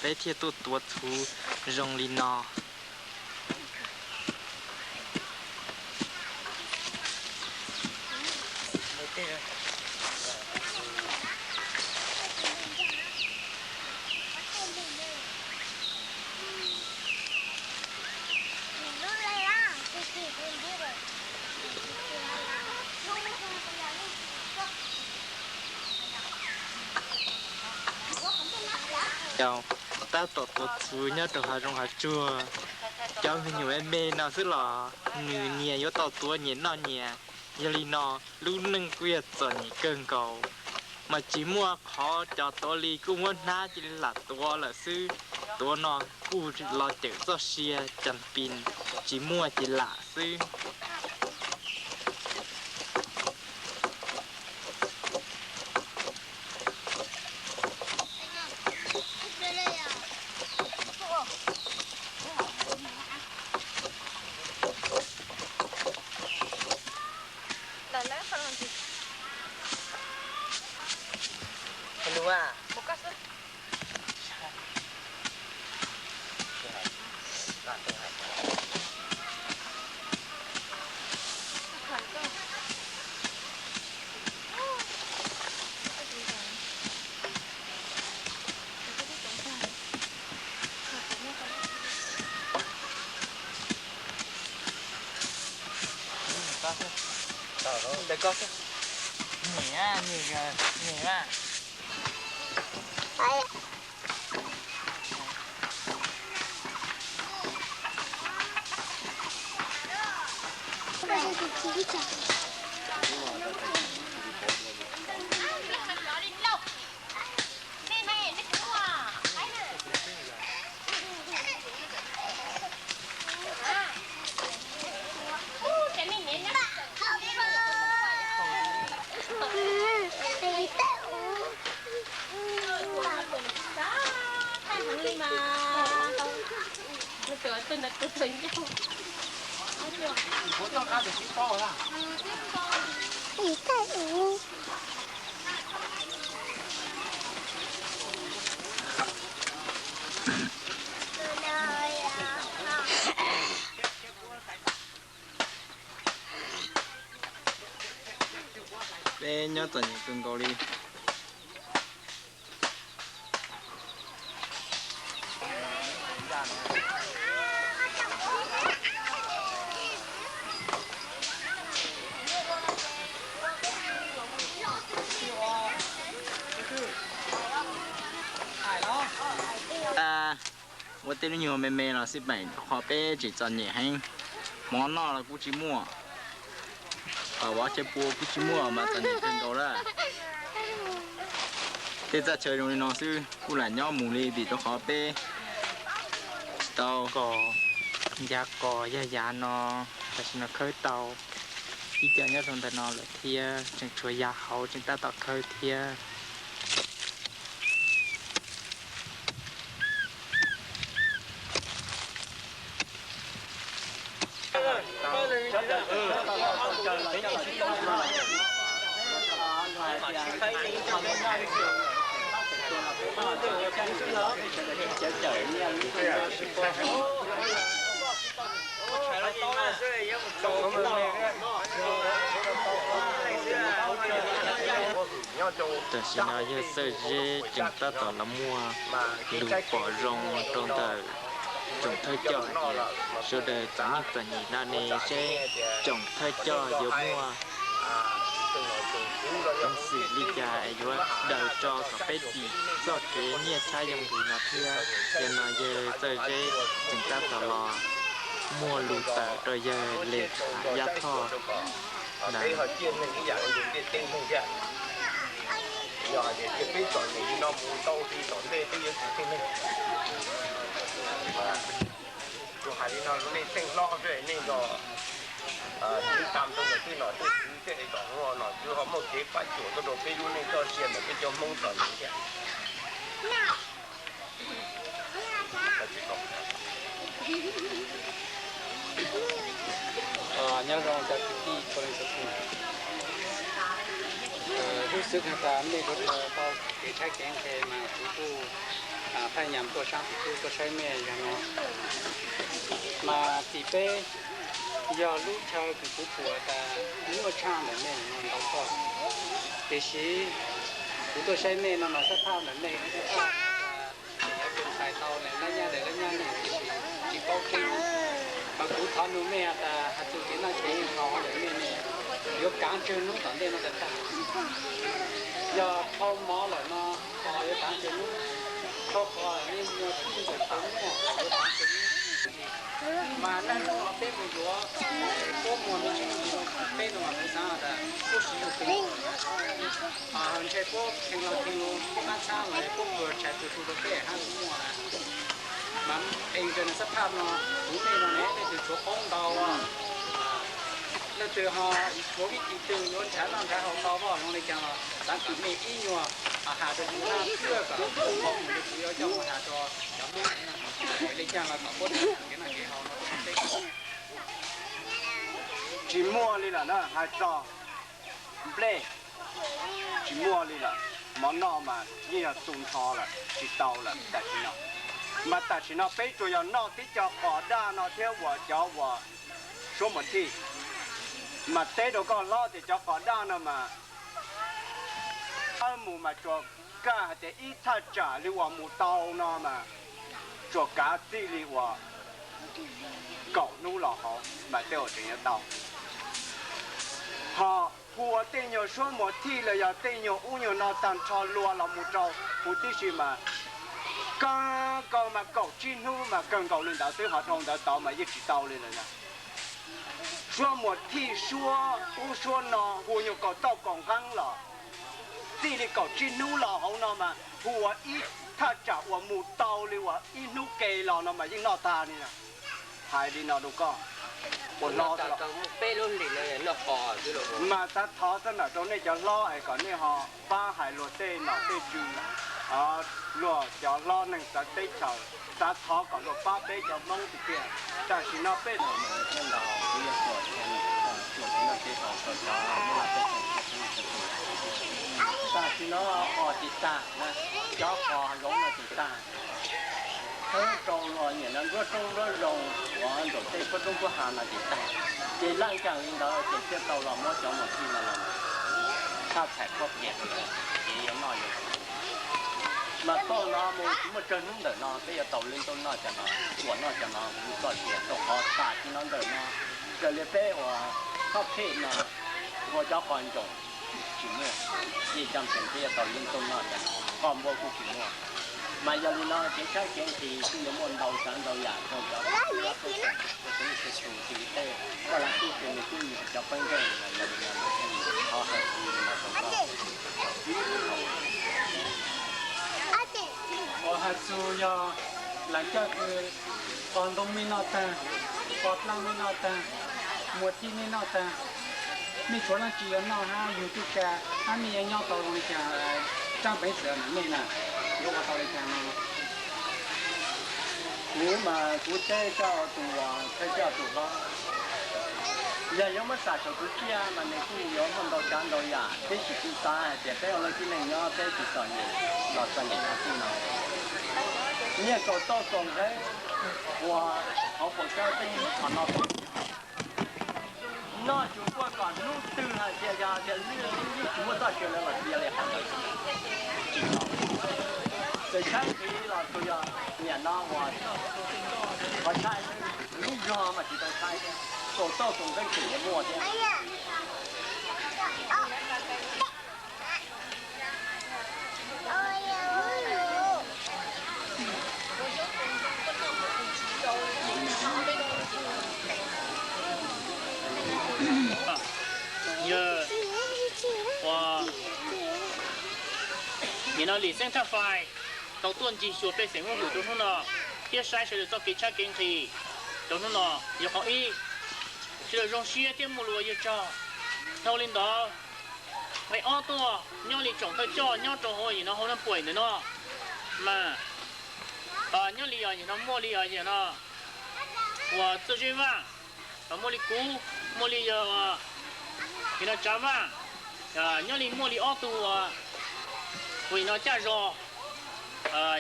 Peb thiaj tuaj tuav txhuv zoo li no. Tab tom tuav txhuv nyob rau hav zoov hav tsuag, cov me nyuam me me no xwb los nws nyias yuav tau tuav nyias noj nyias. Yog li no, lub neej kuj yog txom nyem kawg nkaus, mas tsis muaj qhov cos tuav li, kuj muab hnab cia li lam tuav lawm xwb. Tuav no kuj los cawm txoj sia, cas pes tsis muaj ces lam xwb. Ntawm koj xwb. Nim, nim, nim mas. Peb nyob txom nyem kawg nkaus li. Lub nyuag me me los xij peem rau qhov peb tseem txom nyem heev, mov noj los kuj tsis muaj, vov chaw pua kuj tsis muaj mas txom nyem kawg nkaus lawm. Tej txaj chaw zoo li no xwb kuj lam nyob mus li vim rau qhov peb tsis tau kos, yav kos yog yav no, tam sim no khawb tau ib co nyob rau ntawm no lawm thiab, tseem tshuav yav hauv tseem tab tom khawb thiab. Tam sim no yog Txawj Zeb tseem tab tom los muaj lus pom zoo rau ntawm tsoom thawj coj hais tias sawv daws txom nyem txom nyem no ne seb tsoom thawj coj yuav muaj peev xwm li cas es yuav daws tso kom peb dim txoj kev nyiaj txhab yoo nkaus no thiab. Yog no yawg Txawj Zeb tseem tab tom los muaj lus tawm rau yawg Lis Hav Yaj Thoj ntawd. Yog hais tias peb txom nyem li no mus ntau hli tom ntej peb yuav tsis tsheej neeg. Tsuas hais li no rau nej xeem hlob thiab nej nco, txiv tam rau ntawm tej nom tej tswv thiab es kom ua nom tswv ho muaj kev pab cuam tuaj rau peb lub neej txoj sia ntawm peb cov Hmoob txom nyem thiab. Nyob zoo cov kwv tij txhua leej txhua tus, hnub xwb kag tas mej sawv daws tau kev tshaib kev nqhis mas kuv kuj phaj nyas tuaj saab tus tub tuaj saib mej yog no. Mas tim peb yog lub chaw kws kuv pum tas nyuaj tshaj ntawm mej no ntau koj, tiam sis kuv tuaj saib mej no mas xab phaj ntawm mej kuj tau txais tau lawm lab nyab lawm lab nyab ne, tiam sis tsis paub qhib. Mas kuv thov nug mej tas has txug kev noj kev haus ntawm mej ne, yuav kaav tsawg hnub tom ntej no tag tag? Yog dhau mov lawm no qos yuav kaav tsawg hnub? Dhau qos lawm ne muaj txij ntawm thaum muaj yuav kaav tsawg hnub? Mas naj nub no peb mus yuav puab muag me ntsis, peb no mas kuv xaav tas puab siv lug pes ntshe puab khee lug khee lug qab txhab mas puab kws tshais kws su rau peb hab lug muag na. Mas es ntawm no xab phaj no, kuv mej no ne leej twg tshuav qoob ntau, leej twg ho tshuav vij tis twg yuav nrhav noj nrhav haus tau voj zoo le caag los xaav kom mej ib nyuag has rua kuv na, koj kom kuv qhov mus kuv yuav coj mus has rua cov Hmoob le caag los kom puab tau kev noj kev haus no rua peb. Tsis muaj li lawm na, hais txog nplej tsis muaj li lawm, mov noj mas yeej yog tu nrho lawm tsis tau lawm tam sim no. Mas tam sim no peb tsuas yog noj tib co qos daj no thiab uas cov uas suab muas thij, mas teb rau koj hlob tias cov qos daj no mas wb mus mas tsuas kaj hais tias ib thaj tsam li uas mus tau no mas tsuas kav txij li uas kaum hnub los hauv mas tej uas tseem yuav tau. Ho hu ua tej nyuag suab muas thij los yog tej nyuag ub nyuag no tag nrho luag los mus rau huv tib si mas kawg nkaus mas kaum tsib hnub mas kawg nkaus li ntawd xwb, ho dhau ntawd tod mas yeej tsis tau li lawm na. Suab muas thij suab ub suab no hu nyuag kaum tauj kaum nqeeb los txij li kaum tsib hnub los hauv no mas hu ua ib thaj tsam uas mus tau li uas ib hnub ke los no mas yeej noj tag li na. Hais li no rau koj ua hlob, mas xav thov xwb ntawm rau nej cov hlob es kom nej ho pab hais luag tej nom tej tswv, luag cov hlob neeg txawv teb chaws, xav thov kom luag pab peb cov Hmoob tiag tiag. Tam sim no peb tam sim no qos tsis tag, cov qos zoov no tsis tag, thawb rau los nyiam no nruab roob nruab zoo uas nraum tej puab roob puab hav no tsis tag. Ces laj nkaam li ntawd ces thiaj tau los muab cov muas thij no los tshaj txhais puab qias, ces yuav noj yuav mas txoj no mus tsis muaj tsawg hnub ntawm no peb yuav tau lub ntuj noj cov no, ua noj cov no mus txoj sia rau qhov tam sim no ntawm no raws li peb uas thoj phem no ua cov qos ntsoom tsis muaj, yeej coj ntsoom peb yuav tau lub ntuj noj cov no, qos npua kuj tsis muaj. Mas yog li no kev tshaib kev nqhis kuj yuav muaj ntau tsav ntau yam rau cov tub ceev xwm, tsis li tej koj laj tub ces nws kuj nyiam cov peb nkeeg, mas yog li no nws thiaj li thov hais li no rau koj. Uas hais txog yog lav caj kws pog ntoo me noj tag, pog dlaab me noj tag, muas tij me noj tag, mej tshuav leej twg yuav noj hab yug tub tsa, hab mej yuav nyob tau zoo li cas, Tsaab Peev Xwm nam mej na, yuav ua tau li cas no? Kuv mas kuv teb koj tus uas thawj coj tus hlob, yog yuav muab xam saum tus tsiaj mas nws kuj yuav muaj ntau tsav ntau yam, peb tsis txawj xav hais tias peb ua leej tib neeg nyob peb tsis txom nyem los txom nyem txog txij no. Nyiaj kaum toj kaum nqeeb uas hauv paus tsawb peb yeej muab qhov no noj tsuas kuaj kom hnub twg hais tias yog tias lwj yeej tsis muaj txoj kev lawv los tias li qhov ntawd tsis tau. Txawm tshaib nqhis los tsuas yog niam no uas qhov tshaib, lub zog mas tsis tau tshaib thiab, kaum toj kaum nqeeb tseem yuav muaj thiab. Yog ua nim no Lis Xeeb Thaj Fais tau tuaj ncig xyuas pej xeem Hmoob Hwm rau hnub no thiab saib sawv daws txoj kev tshaib kev nqhis rau hnub no yog qhov ib, sawv daws zoo siab thiab muaj lus ua yawg tsaug. Dhau li ntawd, nqe ob tuaj nyob li tsoom thawj coj nyob rau hauv nim no hauv Naj Puam ntawm no mas nyob li os nim no muaj li os nim no uas Txawj Zeb Vaj, muaj li kuv, muaj li yog nim no Tsav Vaj, nyob li muaj li ob tug uas nim no caj zos,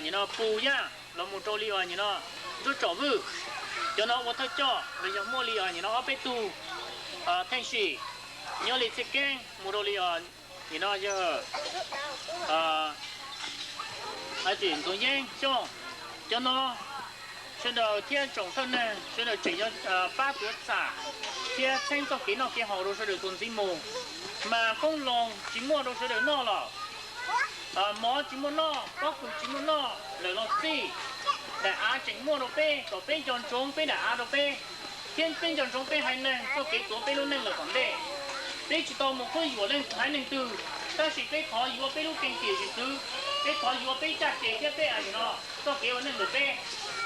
nim no Pus Yaj los mus rau li os nim no Ntsuab Tsom Vwj. Cov no ua thawj coj los yog muaj li os nim no ob peb tug Theej Sim, nyob li Txhiaj Keeb mus rau li os nim no yog Ntxoov Yeeb Xyooj. Cov no sawv daws thiab tsoom thawj neeg sawv daws tseem yuav pab tuav txam thiab txheeb txoj kev noj kev haus rau sawv daws txuas ntxiv mus. Mas qoob loo tsis muaj rau sawv daws noj lawm, mov tsis muaj noj, pob kws tsis muaj noj lawm los xij, daim av tseem muaj rau peb kom peb nco ntsoov peb daim av rau peb, thiab peb nco ntsoov peb haiv neeg txoj kev tuav peb lub neej lawm tom ntej. Peb tsis tau mus qhuab yuam leej haiv neeg twg, tab sis peb thov yuav peb lub keeb tiam sim xwb, peb thov yuav peb caj ces thiab peb a nim no txoj kev ua neej ntawm peb.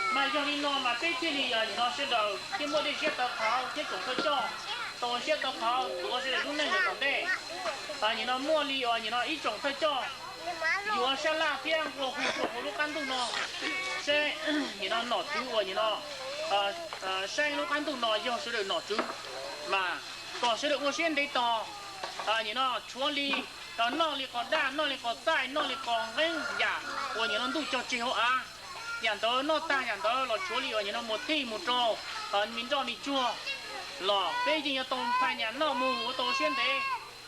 Mas yog li no mas peb thiaj li nim no sawv daws thiaj muaj dej siab tawv qhawv thiab tsoom thawj coj tau siab tau qhov tuav sawv daws lub neej lawm tom ntej. Nim no muaj li os nim no ib tsoom thawj coj yuav sab laj thiab nqua hu rau hauv lub qab ntuj no, saib nim no nom tswv uas nim no saib lub qab ntuj no yog sawv daws nom tswv, mas kom sawv daws ua siab ntev tos. Nim no tshuav li noj li qos daj, noj li qos txaij, noj li qos nqeeb yam uas nim no ntuj cog tseg hauv av, yam ntawd noj tag yam ntawd los tshuav li uas nim no muas thij mus rau me nroj me tsuag los peb yeej yuav tau phaj nyas noj mus ua tau siab ntev.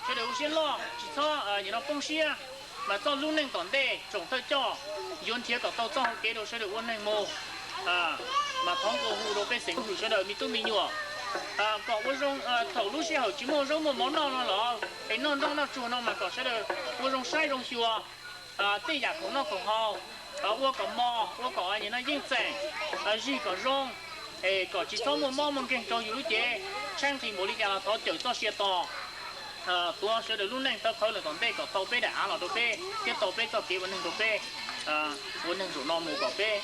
Sawv daws ua siab loj tsis txhob nim no poob siab, mas txoj lub neej tom ntej tsoom thawj coj yuav nrhiav kom tau txoj hau kev rau sawv daws ua neeg mus. Mas thov nqua hu rau pej xeem Hmoob Hwm sawv daws me tub me nyuam kom ua zoo, thaum lub sij hawm tsis muaj zaub muaj mov noj no los es noj nroj noj tsuag no mas kom sawv daws ua zoo saib zoo xyuas tej yam khoom noj khoom haus, ua kom mos ua kom nim no yeej txeem, zig kom zoo, es kom tsis txhob muaj mob muaj nkeeg rau yus lub cev. Tshaib nqhis npaum li cas los thov cawm txoj sia tos, tuav sawv daws lub neej tawv qhawv lawm tom ntej kom tau peb daim av los rau peb thiab tau peb txoj kev ua neeg rau peb. Ua neeg zaum no mus kom peb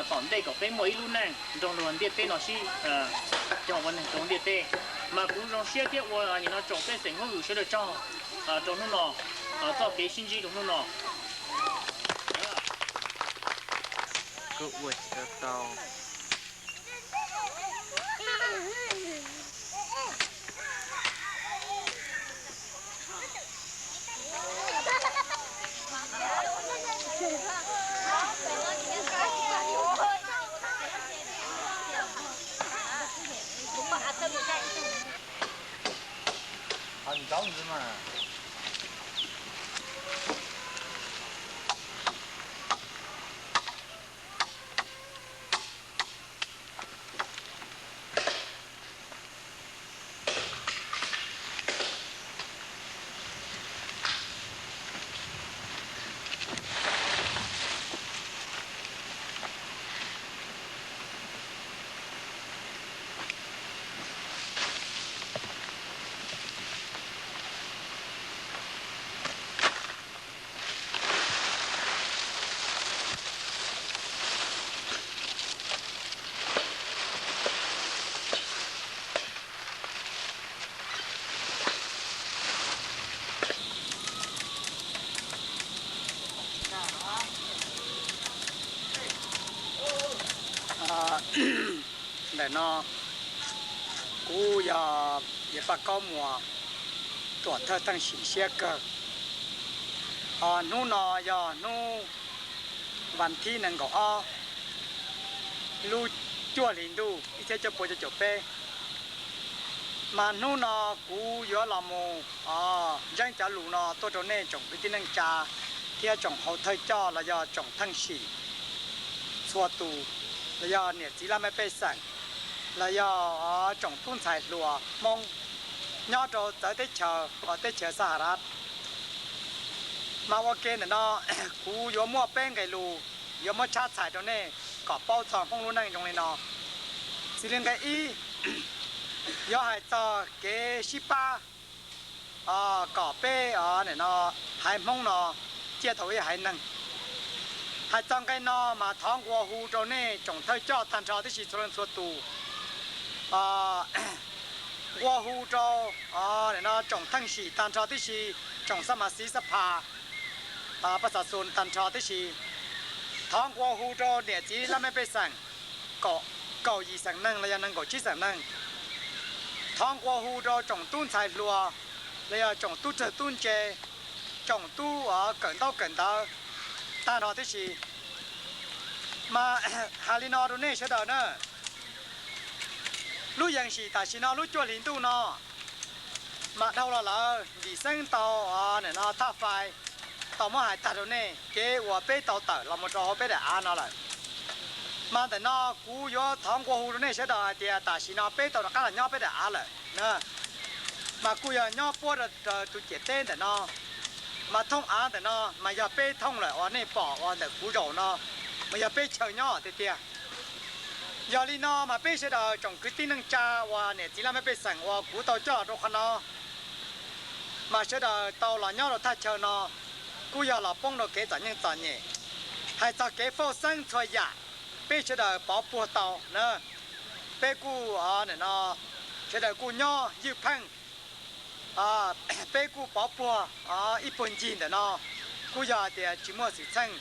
tom ntej kom peb muaj ib lub neej nrog luag ntiaj teb no sib cog ua neeg rau ntiaj teb. Mas kuv zoo siab thiab ua nim no tsoom pej xeem Hmoob Hwm sawv daws tsaug rau hnub no, txoj kev sib ntsib rau hnub no. Koj ua tsis tau tau. Qhov ntxaub ntxiv mas. Ntawm no kuv yog Yawg Paj Kaub Muas, tuam thawj Theej Sim siab kawg. Hnub no yog hnub vas thib nees nkaum ob lub cuaj hli ntuj ib txhiab cuaj pua cuaj caum peb. Mas hnub no kuv yuav los mus ntseeb cov lus no tuaj rau nej tsoom kwv tij neej tsa thiab tsoom hauv thawj coj los yog tsoom Theej Sim txhua tus, los yog niam txiv laj mej pej xeem, los yog tsoom tub ntxhais hluas Hmoob nyob rau txawv teb chaws uas teb chaws Xaharas. Mas ua ke ntawm no kuv yuav muaj peb nqe lus yuav muab tshab txhais rau nej kom paub txog Hmoob lub neej zoo li no. Xws li nqe ib, yuav hais txog kev sib pab kom peb haiv Hmoob no ciaj tau ib haiv neeg. Hais txog nqe no mas thov nqua hu rau nej tsoom thawj coj tag nrho tib si txhua leej txhua tus. Nqua hu rau tsoom Theej Sim tag nrho tib si, tsoom xab mas xiv xab phas, pab xav xus tag nrho tib si. Thov nqua hu rau niam txiv laj mej pej xeem kaum yim xeem neeg los yog nees nkaum tsib xeem neeg. Thov nqua hu rau tsoom tub ntxhais hluas los yog tsoom tub rog tub ntse, tsoom tub kawm ntaub kawm ntawv tag nrho tib si. Mas hais li no rau nej sawv daws na, lub yees sim tam sim no lub cuaj hlis ntuj no mas dhau los lawm, Vim Xeeb tau, nim no thaj fais tau muab hais tag rau nej kev uas peb tau tawm los mus rau hauv peb daim av no lawm. Mas ntawm no kuv yuav thov nqua hu rau nej sawv daws hais tias tam sim no peb tau rov qab los nyob peb daim av lawm. Mas kuj yog nyob puab rau tus ciam teb ntawm no, mas thooj av ntawm no mas yog peb thooj lawm uas nej pom uas ntawm kuv zaum no, mas yog peb chaw nyob tiag tiag. Yog li no mas peb sawv daws tsoom kwv tij neej tsa uas niam txiv laj mej pej xeem uas kuv tau coj rau qhov no, mas sawv daws tau los nyob rau thaj chaw no, kuj yog los poob rau kev txom nyem txom nyem. Hais txog kev fauj xeeb txhua yam, peb sawv daws pov puag tau na. Peb kuj, nim no sawv daws kuj nyob ywj pheej, peb kuj pov puag ib puag ncig ntawm no, kuj yog hais tias tsis muaj xwm txheej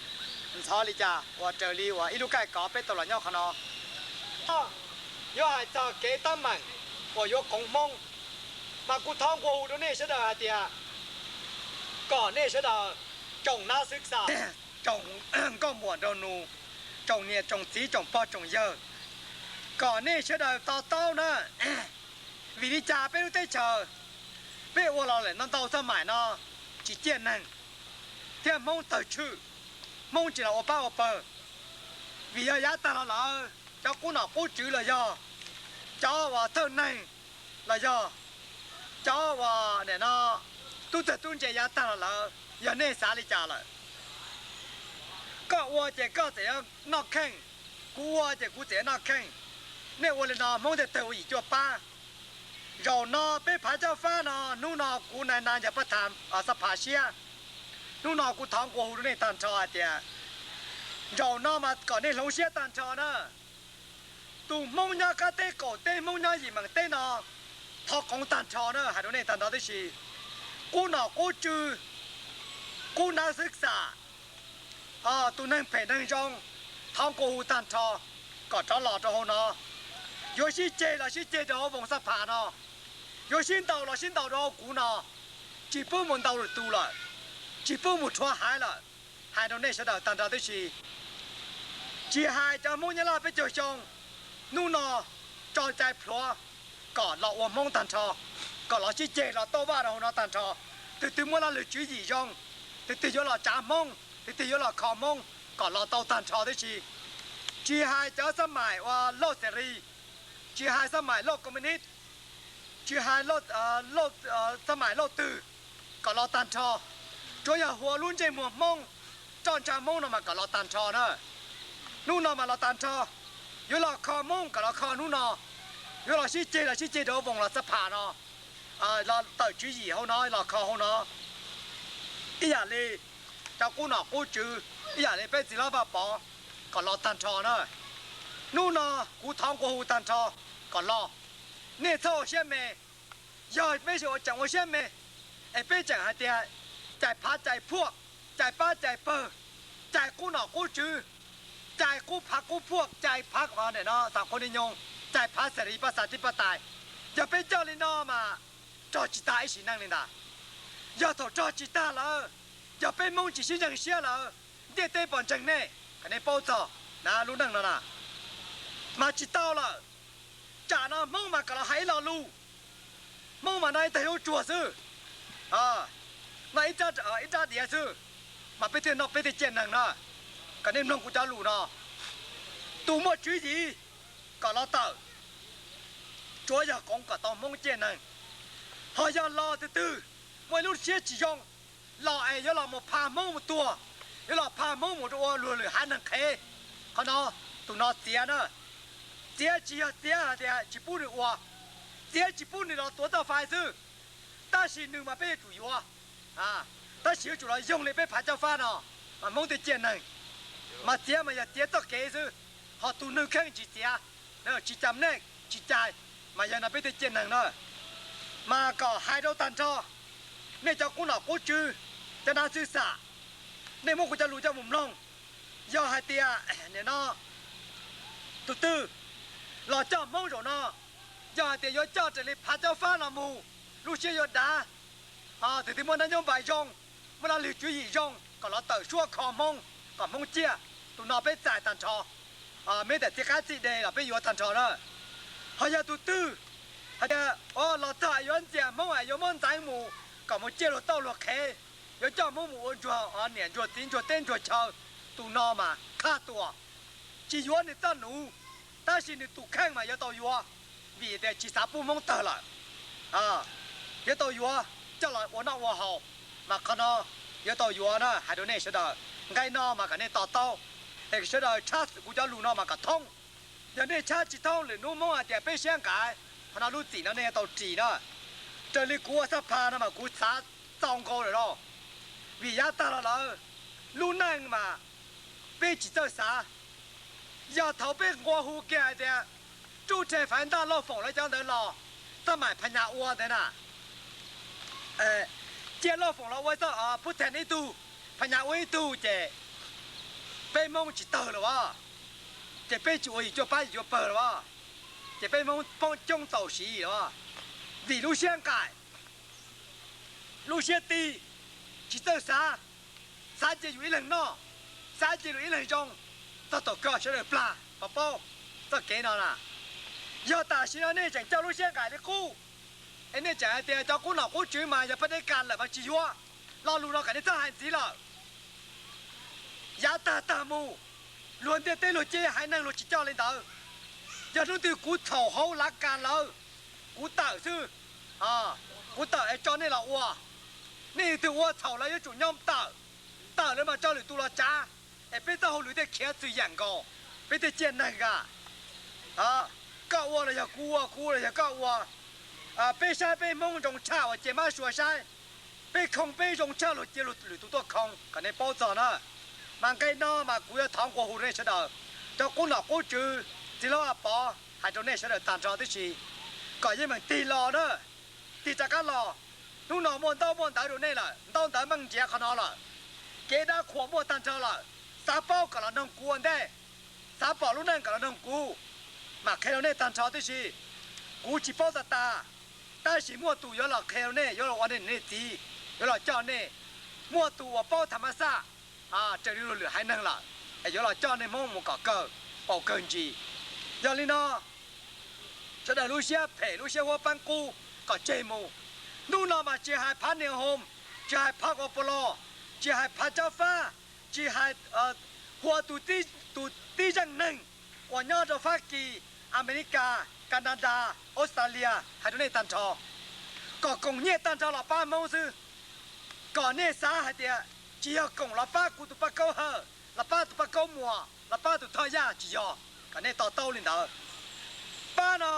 ntxhov li cas uas raws li uas ib lub caij kov peb tau los nyob qhov no. Yuav hais txog kev teeb meem uas yuav qoov Hmoob, mas kuv thov nqua hu rau nej sawv daws hais tias kom nej sawv daws tsoom nav xwv xam, tsoom nkauj muam nraug nus, tsoom niam tsoom txiv tsoom pog tsoom yawg, kom nej sawv daws to taub na. Vim li cas peb lub teb chaws peb ua los lawm no ntau xab maim no tsis ciaj neeg, thiab Hmoob tawg tshwm, Hmoob tsis los ua pab ua pawg? Vim yog yav tag los lawm cov qub nom qub tswv los yog cov uas thawj neeg los yog cov uas nim no tub txawg tub ntse yav tag los lawm, yog nej xav li cas lawm? Koj ua ces koj txawm yuav noj kheej, kuv ua ces kuv txawm yuav noj kheej. Nej ua li no Hmoob thiaj tawg ua yim cuaj pab. Zaum no peb phav caj fab no, hnub no kuv nai na yog pab tham xab phav siab. Hnub no kuv thov nqua hu rau nej tag nrho hais tias zaum no mas kom nej hloov siab tag nrho na. Tus Hmoob nyob qab teb qaum teb, Hmoob nyob yim meem teb no, thov qoov tag nrho na, hais rau nej tag nrho tib si. Qub nom qub tswv, qub nav xwv xam, tus neeg phem neeg zoo, thov nqua hu tag nrho kom rov los rau hauv no. Yuav sib ceg los sib ceg rau hauv voos xab phav no, yuav sib ntaus los sib ntaus rau hauv kuv no. Tsis pub mus ntaus lwm tus lawm, tsis pub mus rhuav haiv lawm. Hais rau nej sawv daws tag nrho tib si, tsis hais cov Hmoob Nyab Laj peb caug xyoo, hnub no tso cai plhuav kom los ua Hmoob tag nrho, kom los sib ceg los tauj vaj rau hauv no tag nrho. Tus twg muaj laj lwm tswv yim zoo, tus twg yuav los tsav Hmoob, tus twg yuav los kho Hmoob, kom los tau tag nrho tib si. Tsis hais cov xab maim uas lauj xes ris, tsis hais xab maim lauj komunist, tsis hais xab maim lauj twg, kom los tag nrho. Tsuav yog hu ua lub ntsej muag Hmoob, roj ntsha Hmoob no mas kom los tag nrho na. Hnub no mas los tag nrho, yuav los kho Hmoob kom los kho hnub no, yuav los sib ceg los sib ceg rau voos los xab phav no, los tawm tswv yim hauv no los kho hauv no. Ib yam li cov qub nom qub tswv, ib yam li peb txiv hlob Vaj Pov, kom los tag nrho na. Hnub no kuv thov nqua hu tag nrho kom los. Nej txhob ua siab me. Yog peb tseem ua siab me es peb tseem hais tias cais phav cais phuaj, cais pab cais pawg, cais qub nom qub tswv, cais qub phav qub phuaj, cais phav no xam qhua ni nyoog, cais phav xas ris paj xas tib paj tais. Yog peb coj li no mas rog tsis tag ib sim neej li ntag. Yog thaum rog tsis tag lawm, yog peb Hmoob tsis sib ntseeg siab lawm, ntiaj teb puas ntseeg nej? Kom nej paub txog na, lub neej no na mas tsis tau lawm. Tsam no Hmoob mas kom los hais ib lo lus, Hmoob mas no ib tag yuav tsuag xwb, no ib rab diav xwb, mas peb thiaj noj peb thiaj ciaj neeg na. Kom nej mloog kuv cov lus no, tus muaj tswv yim kom los tawm, tsuav yog qoov kom tau Hmoob ciaj neeg. Ho yog los twg twg muaj ib lub siab tsis zoo, los es yuav los mus pha Hmoob mus tuag, yuav los pha Hmoob mus rau ua luag lwm haiv neeg qhev, qhov no tus no txiav na. Txiav tsis yog txiav hais tias tsis pub nws ua, txiav tsis pub nws los tuav txoj fais xwb, tab sis nws mas peb yuav tsum yuav, tab sis yuav tsum los yoog li peb phav cob fab no, mas Hmoob thiaj ciaj neeg. Mas txiav mas yog txiav txoj kev xwb, ho tus neeg kheej tsis txiav, tsis cam nej tsis cais, mas yog no peb thiaj ciaj neeg na. Mas kom hais rau tag nrho nej cov qub nom qub tswv, cov nav xwb xam, nej muab kuv cov lus coj mus mloog. Yog hais tias nim no tus twg los coj Hmoob zaum no, yog hais tias yuav coj raws li phav cob fab no mus, lub siab yuav dav, tus twg muaj nab nyob npais zoo, muaj laj lig tswv yim zoo kom los tawm suab kho Hmoob kom Hmoob ciaj, tus no peb txais tag nrho. Meb tam txiv qab txij dej los peb yuav tag nrho na. Ho yog tus twg hais tias los txog yuav ntxias Hmoob es yuav muab ntxeev mus kom mus ciaj luag tauj luag qhev, yuav coj Hmoob mus ua ntsuag niam ntsuag txiv ntsuag teb ntsuag chaw, tus no mas qhaj tuam. Tsis yuav nws txoj nuv, tab sis nws tus kheej mas yuav tau yuav, vim tias tsis xav pub Hmoob tawg lawm. Yuav tau yuav coj los ua noj ua haus, mas qhov no yuav tau yuav na, hais rau nej sawv daws. Nqe no mas kom nej to taub, es sawv daws tshab kuv cov lus no mas kom thoob. Yog nej tshab tsis thoob lwm hnub Hmoob hais tias peb siab nqaim, qhov no lub txim no nej yuav tau ris na. Raws li kuv ua xab pha no mas kuv xav txaus nkaus lawm lauj, vim yav tag los lawm, lub neej mas peb tsis txawj xav. Yog thaum peb nqua hu kiag hais tias rub rhe faiv ntaj Lauj Foom lawv cov ntawd los, taj maim Phas Nyas ua ntawd na, cia Lauj Foom los ua Phub Then ib tug, Phas Nyas ua ib tug ces peb Hmoob tsis tawg lawm as, ces peb tsis ua yim cuaj pab yim cuaj pawg lawm as, ces peb Hmoob poob coob txaus siv lawm as, vim lub siab nqaim, lub siab tij, tsis txawj xav, xav cia yus ib leeg noj, xav cia yus ib leeg zoo, txog thaum kawg sawv daws plag pov paub txoj kev no na. Yog tam sim no nej tseem coj lub siab nqaim li qub, es nej tseem hais tias cov qub nom qub tswv mas yog pab dej kas lawm mas tsis yuav, lo lus no kom nej txhob hais ntxiv lawm. Yav tag tag mus, luag ntiaj teb luag cia haiv neeg luag tsis coj li ntawd. Yog hnub twg kuv txhaum hauv lav kas lawm, kuv tawm xwb, kuv tawm es tso nej los ua. Nej twg ua txhaum lawv yuav tsum nyob tawm, tawm lawv mas tso lwm tus los tsav, es peb txoj hauj lwm thiaj khiav txwm yam nkaus, peb thiaj ciaj neeg a. Koj ua los yog kuv ua, kuv ua los yog koj ua, peb saib peb Hmoob zoo tshaj uas cia mab sua saib, peb khoo peb zoo tshaj luag cia lwm tus tuaj khoo, kom nej paub txog na. Mas nqe no mas kuv yuav thov nqua hu rau nej sawv daws, cov qub nom qub tswv, txiv hlob Vaj Pov hais rau nej sawv daws tag nrho tib si, kom yeej meem tig los na, tig rov qab los. Hnub no muaj ntaub muaj ntawv rau nej lawm, ntaub ntawv meej nrhiav qhov no lawm, kev dab qhuas muaj tag nrho lawm, xav paub kom los noog kuv ua ntej, xav pom lub neej kom los noog kuv, mam qhia rau nej tag nrho tib si. Kuv tsis paub tag tag, tab sis muaj tus yuav los qhia rau nej, yuav los ua nej niam nej txiv, yuav los coj nej. Muaj tus uas paub tham mas xaj raws li luag lwm haiv neeg lawm, es yuav los coj nej Hmoob mus kom kawg, paus kawg ntsis. Yog li no, sawv daws lub siab phem lub siab huab peeb qub kom tseg mus. Hnub no mas tsis hais phav niam hoos, tsis hais phav kos pos los, tsis hais phav cob fab, tsis hais hu ua tus tib zeej neeg uas nyob rau Fab Kis, Amelikas, Kanadas, Australia, hais rau nej tag nrho, kom koom nyiaj tag nrho los pab Hmoob xwb. Kom nej xav hais tias tsis yog koom los pab kuv tus paj kaub hawj, los pab tus paj kaub muas, los pab tus thoj yaj, tsis yog. Kom nej to taub li ntawd. Pab no,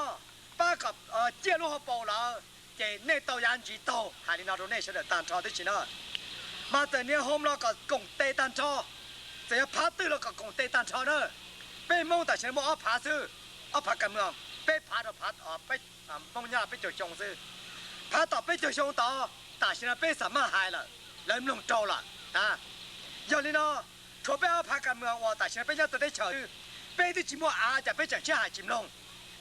pab kom ciaj lub hauv paus lawm, ces nej tau yav ntsis taug. Hais li no rau nej sawv daws tag nrho tib si na. Mas txawm niam hoos los kom koom tes tag nrho, txawm yog phav twg los kom koom tes tag nrho na. Peb Hmoob tam sim no muaj ob phav xwb, ob phav kas mws, peb phav rau phav Hmoob nyob peb caug xyoo xwb. Phav tom peb caug xyoo tod tam sim no peb xam maj hais lawm, lawv mloog rau lawm. Yog li no, tshuav peb ob phav kas mws uas tam sim no peb nyob txawv teb chaws xwb, peb twb tsis muaj av cas peb tseem sib hais tsis mloog.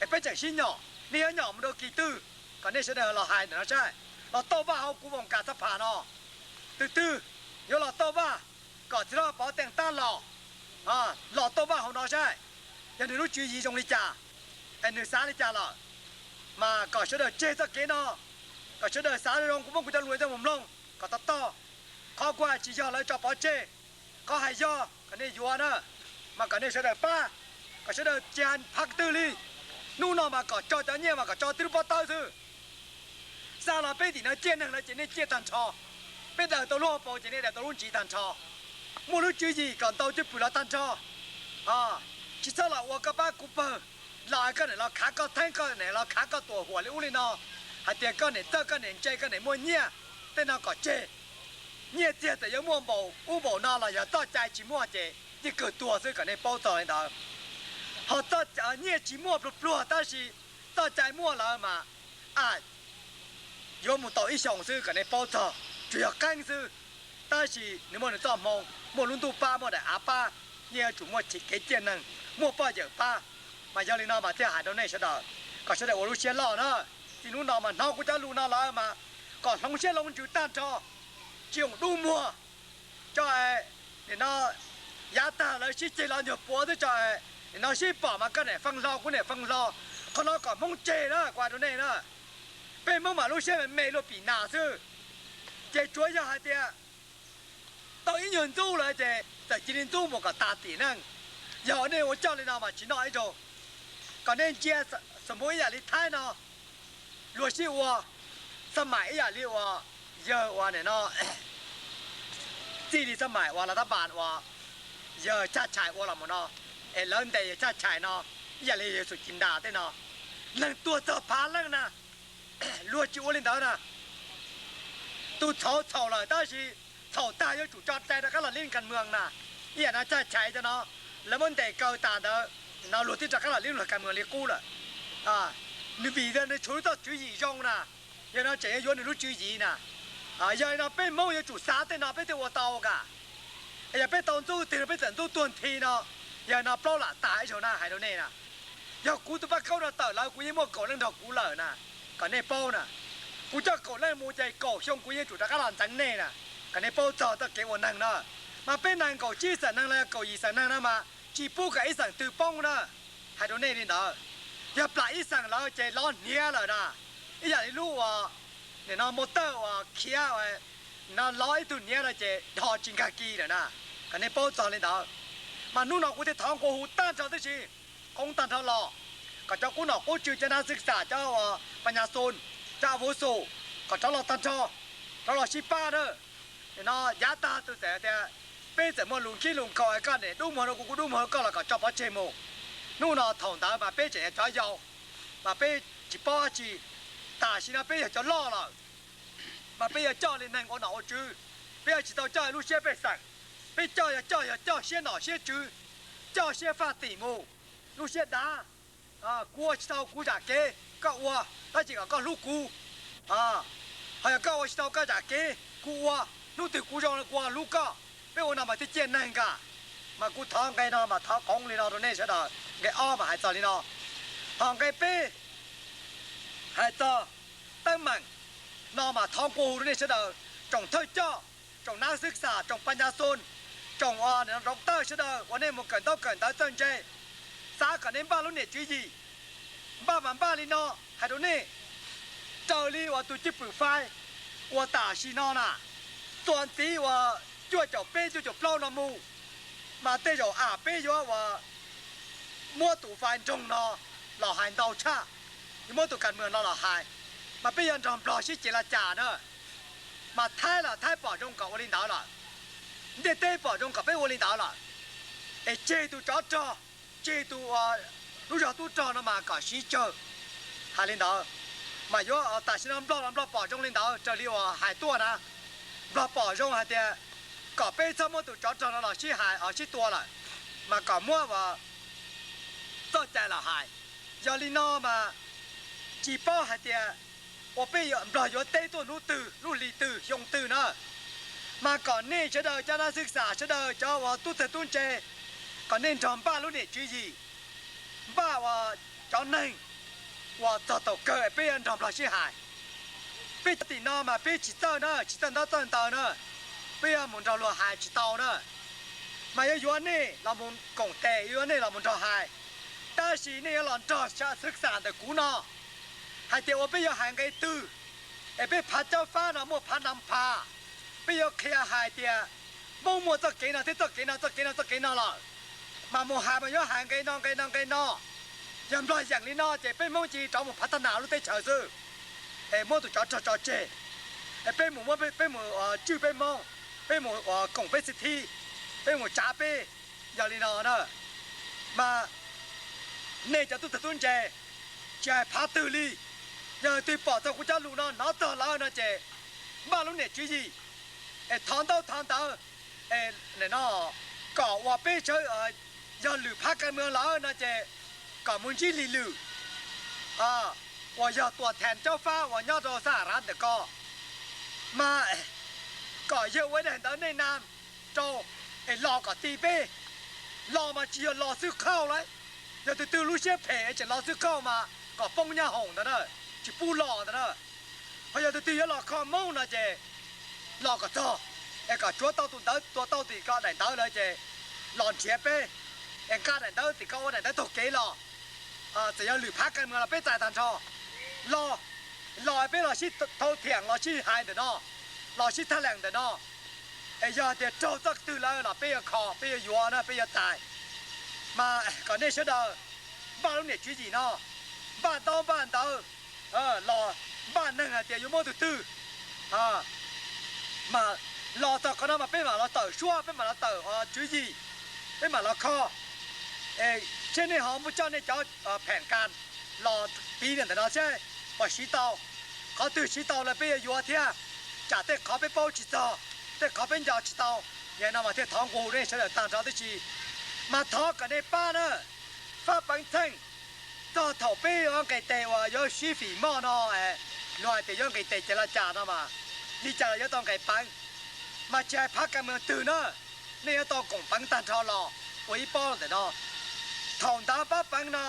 Es peb tseem sib nyom, nej yuav nyom mus rau kis twg? Kom nej sawv daws los hais ntawm no saib, los tauj vaj hauv kuv voos kas txhab pham no. Tus twg yuav los tauj vaj kom txiv hlob Pov Teej tab los, los tauj vaj hauv no saib, yog nws lub tswv yim zoo li cas, es nws xav li cas lawm, mas kom sawv daws tseg txoj kev no, kom sawv daws xav zoo zoo kuv muab kuv cov lus coj mus mloog kom tau tog. Qhov kuv hais tsis yog lawv tso pov tseg, qhov hais yog kom nej yuav na, mas kom nej sawv daws pab, kom sawv daws tsis hais phab twg li. Hnub no mas kom tso cov nyiaj mas kom tso tib lub pob tawb xwb. Xa los peb tim no ciaj neeg lawm ces nej ciaj tag nrho, peb daws tau lub hauv paus ces nej daws tau lub ntsis tag nrho. Muaj lub tswv yim kom ntaus cwj pwm los tag nrho. Tsis txhob los ua koj pab kuv pawg, los koj niam los khav koj theeb, koj niam los khav koj tuam huam li ub li no, hais tias koj niam txawj koj niam ntse koj niam muaj nyiaj, tej no kom tseg. Nyiaj txiag txawm yuav muaj npaum ub npaum no los yog txoj cai tsis muaj ces yeej kawg tuag xwb, kom nej paub txog li ntawd. Ho nyiaj tsis muaj pluag pluag tab sis txoj cai muaj lawm mas yuav mus tau ib xyoos xwb, kom nej paub txog, tsuas yog qeeb xwb. Tab sis nws muaj nws txoj hmoo, muaj lub ntuj pab, muaj daim av pab, yeej yuav tsum muaj kev ciaj neeg, muaj poj yawm pab. Mas yog li no mas thiaj hais rau nej sawv daws, kom sawv daws ua lub siab loj na. Txij hnub no mas hnov kuv cov lus no lawm mas kom hloov siab hloov ntsws tag nrho, tsis zoo dub muag. Tso, nim no yav tag lawv sib ceg los nyuag puav xwb tso, nim no sib pom mas koj niam feej hlo kuv niam feej hlo. Qhov no kom Hmoob tseg na, kuv hais rau nej na. Peb Hmoob mas lub siab me me luaj pim nas xwb. Ces tsuav yog hais tias tau ib nyuag ntxub lawm ces txawm cia li ntxub mus kom tas tim neej. Yog nej ua coj li no mas tsis noj ib zaug. Kom nej ntsia xas npus ib yam li Thaib no, luag sib ua xab maim ib yam li uas yawg uas nim no txij li xab maim uas lav tab npas uas yawg Tshaj Tshais ua los mus no, es lawv ntes yawg Tshaj Tshais no ib yam li yawg Xus Ci Nras tej no, neeg tuag txog phav leej na. Luag tsis ua li ntawd na. Tus txhaum txhaum lawm tab sis txhaum tag yuav tsum tso cai rov qab los lib kas mwm na. Ib yam no Tshaj Tshais cov no, lawv muab ntes kaw tas ntawd no luag twb rov qab los lib kas mwm li qub lawm. Nws vim nws tshuav lub txoj tswv yim zoo na, yog no tseem yuav yuav nws lub tswv yim na. Yog li no peb Hmoob yuav tsum xav tej no peb thiaj ua tau kam. Yog peb tau ntxub twg no peb txawm ntxub tuag nthi no, yog no plaub lam tas ib zaug na hais rau nej na. Yog kuv tus paj kaub no tawm lawm kuv yeej muaj kaum leej nrog kuv lawm na, kom nej paub na. Kuv coj kaum leej mus ces kaum xyoo kuv yeej tsum rov qab los ntxeev nej na, kom nej paub txog txoj kev ua neeg na. Mas peb nees nkaum tsib xeem neeg los yog kaum yim xeem neeg no mas tsis pub kom ib xeem twg poob na, hais rau nej li ntawd. Yog plam ib xeem lawm ces lov hniav lawm na, ib yam li lub uas nim no mus tawj uas khiav no lov ib tug hniav lawm ces dhos tsis nkag kis lawm na, kom nej paub txog li ntawd. Mas hnub no kuv thiaj thov nqua hu tag nrho tib si, qoob tag nrho los, kom cov qub nom qub tswv, cov nab xwb xam, cov uas pas nyas xus, cov a vuv xus, kom rov los tag nrho, rov los sib pab na. Nim no yav tag tus txawm tias peb txawm muaj lus nkhib lus nkhaus, koj niam dub muag rau kuv, kuv dub muag rau koj los kom tso pov tseg mus. Hnub no thaum ntawd mas peb tseem yog cov yau, mas peb tsis paub dab tsi. Tam sim no peb yog cov loj lawm, mas peb yuav coj li neeg ua nom ua tswv, peb yuav tsis tau coj lub siab pej xeem. Peb coj yog coj, yog coj siab nom siab tswv, coj siab faj tim mus, lub siab dav. Kuv ua tsis tau kuv zam kev, koj ua, tab sis kom koj hlub kuv. Ho yog koj ua tsis tau koj zam kev, kuv ua, hnub twg kuv zoo kuv ua hlub koj. Peb ua no mas thiaj ciaj neeg nkaus. Mas kuv thov nqe no mas thov qoov li no rau nej sawv daws. Nqe ob mas hais txog li no. Ho nqe peb hais txog teeb meem no mas thov nqua hu rau nej sawv daws, tsoom thawj coj, tsoom nab xwb xam, tsoom pas nyas xus, tsoom uas nrov tawj sawv daws uas nej mus kawm ntaub kawm ntawv txawj ntse, xav kom nej npaj lub niam tswv yim, npaj mas npaj li no, hais rau nej, raws li uas tus cwj pwm fai uas tam sim no na, txuas ntxiv uas cuaj caum peb cuaj caum plaub no mus, mas tej zaum am peb yuav uas muab tus fai nroog no los hais ntau tshaj, yuav muab tus kas mwam no los hais, mas peb yuav nrog nplog sib cev los cas na. Mas thaib los thaib pom zoo kom ua li ntawd lawm, ntiaj teb pom zoo kom peb ua li ntawd lawm, es tseg tus tsov rog, tseg tus lub zog tub rog no mas kom siv tsawg. Hais li ntawd, mas yuav tam sim no nplog los nplog pom zoo li ntawd raws li uas hais tuaj na. Nplog pom zoo hais tias kom peb txhob muab tus tsov rog no los sib hais os sib tua lawm, mas kom muab uas txoj cai los hais. Yog li no mas tsis paub hais tias uas peb nplog yuav teb tuaj hnub twg lub hli twg xyoo twg na. Mas kom nej sawv daws cov nab xwb xam sawv daws cov uas tub txawg tub ntse, kom nej nrog npaj lub niam tswv yim, npaj uas cov neeg uas txog thaum kawg peb yuav nrog Nplog sib hais. Peb cov tim no mas peb tsis txawj na, tsis txawj ntaub txawj ntawv na, peb yuav mus nrog luag hais tsis tau na. Mas yuav yuav nej los mus koom tes, yuav yuav nej los mus nrog hais, tab sis nej yuav los nrog xwb xam ntawm kuv no hais tias ua peb yuav hais nqe twg, es peb phav caub fab no muaj phav nam phav, peb yuav qhia hais tias Hmoob muaj txoj kev no thiab txoj kev no, txoj kev no, txoj kev no lawm, mas mus hais mas yuav hais nqe no nqe no nqe no. Yog Nplog yeem li no ces peb Hmoob cia li rov mus phav thab nas lub teb chaws xwb, es muab tus tsov rog tso tseg, es peb mus muab peb mus tswj peb Hmoob, peb mus koom peb txiv thib, peb mus tsav peb. Yog li no na, mas nej cov tub tug tub ntse, tsis hais phav twg li, yog twg pom txog kuv cov lus no hnov txog lawm no ces npaj lub niam tswv yim, es thov ntaub thov ntawv, es no kom uas peb sawv, yog lwm phab ka mws lawm no ces kom mus ntsib li lwm uas yog tuam thees caub fab uas nyob rau Xab Has Rab ntawm ko, mas kom yawg ua ib daim ntawv nej nam rau, es los kom ti peb. Los mas tsis yog los xwb qhauj lauj, yog tus twg lub siab phem tseem los xwb qhauj mas kom poob nyab hoom ntawd na, tsis pub los ntawd na. Ho yog tus twg yuav los kho Hmoob no ces los kom txog, es kom tsuav tau tus ntawv, tua tau tim ko daim ntawv lawm ces los nrhiav peb, es nqa daim ntawv tim ko ua daim ntawv taug kev los. Txawm yog lwm phab ka mws los peb txais tag nrho. Los, los peb los sib thau thiam los sib hais ntawm no, los sib thaj leem ntawm no. Es yog tias raug txoj twg lawm los peb yuav kho, peb yuav yuav na, peb yuav txais. Mas kom nej sawv daws npaj lub niam tswv yim no, npaj ntaub npaj ntawv, los npaj neeg hais tias yuav muab tus twg. Mas los txog qhov no mas peb mam los tawm suab, peb mam los tawm tswv yim, peb mam los kho. Seb nej ho muab coj nej cov phem kas los piv ntawm no seb puas siv tau. Qhov twg siv tau lawm peb yuav yuav thiab, tsam tej qhov peb paub tsis txog, tej qhov peb nco tsis tau. Yog no mas thiaj thov nqus nej sawv daws tag nrho tib si, mas thov kom nej pab na, fab peev txheej. Txog thaum peb yuav nqis tes uas yuav sib fim moj no, luag hais tias yuav nqis tes ces los cas no mas, li cas los yuav tau nqis peev. Mas tsis hais phab ka mws twg na, nej yuav tau koom peev tag nrho los ua ib pob ntawm no. Thaum ntawd pab peev no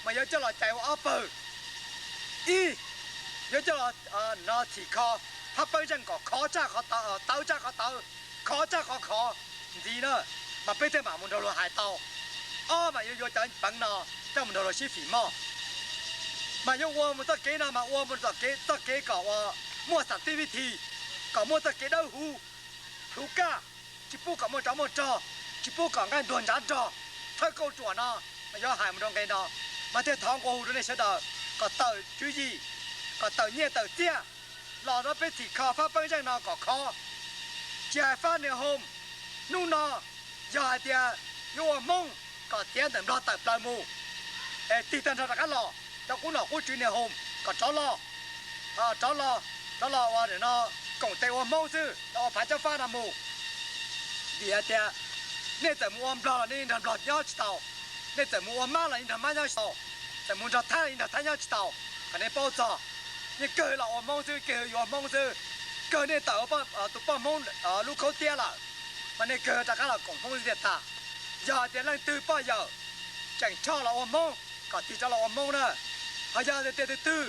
mas yuav coj los cais ua ob pawg. Ib, yuav coj los no txhim kho phab peeb zeej kom khov tshaj qhov tawv, tawv tshaj qhov tawv, khov tshaj qhov khov ntxiv na, mas peb thiaj mam mus nrog luag hais tau. Ob, mas yuav yuav cov peev no coj mus nrog luag sib fim moj. Mas yuav ua mus txoj kev no mas ua mus txoj kev, txoj kev kom uas muaj xam tib vib thi, kom muaj txoj kev dawb huv, plhuv kaj, tsis pub kom muaj tsov muaj rog, tsis pub kom nqaij ntuag ntshav nrog, thawj kauj ruam no, mas yuav hais mus rau nqe no. Mas thiaj thov nqua hu rau nej sawv daws kom tawm tswv yim, kom tawm nyiaj tawm txiaj los rau peb txhim kho phab peeb zeej no kom khov. Tsis hais fab niag hoos, hnub no yog hais tias yuav ua Hmoob kom tiav ntawm Nplog tawm plaws mus, es tig tag nrho rov qab los, cov qub nom qub tswv niag hoos kom rov los, rov los, rov los ua no, koom tes ua Hmoob xwb, los ua phav cob fab no mus. Vim hais tias nej txawm mus ua Nplog los nej nrog Nplog nyob tsis tau, nej txawm mus ua Mab los nej nrog Mab nyob tsis tau, txawm mus nrog Thaib los nej nrog Thaib nyob tsis tau. Kom nej paub txog, yeej kawg los ua Hmoob xwb, kawg yuav Hmoob xwb, kawg nej tawm tus poj Hmoob lub khaub tiab lawm, mas nej kawg rov qab los koom Hmoob xwb tiag tag. Yog hais tias leej twg poj yawm tseem choj los ua Hmoob, kom tig rov los ua Hmoob na. Ho yog tias tus twg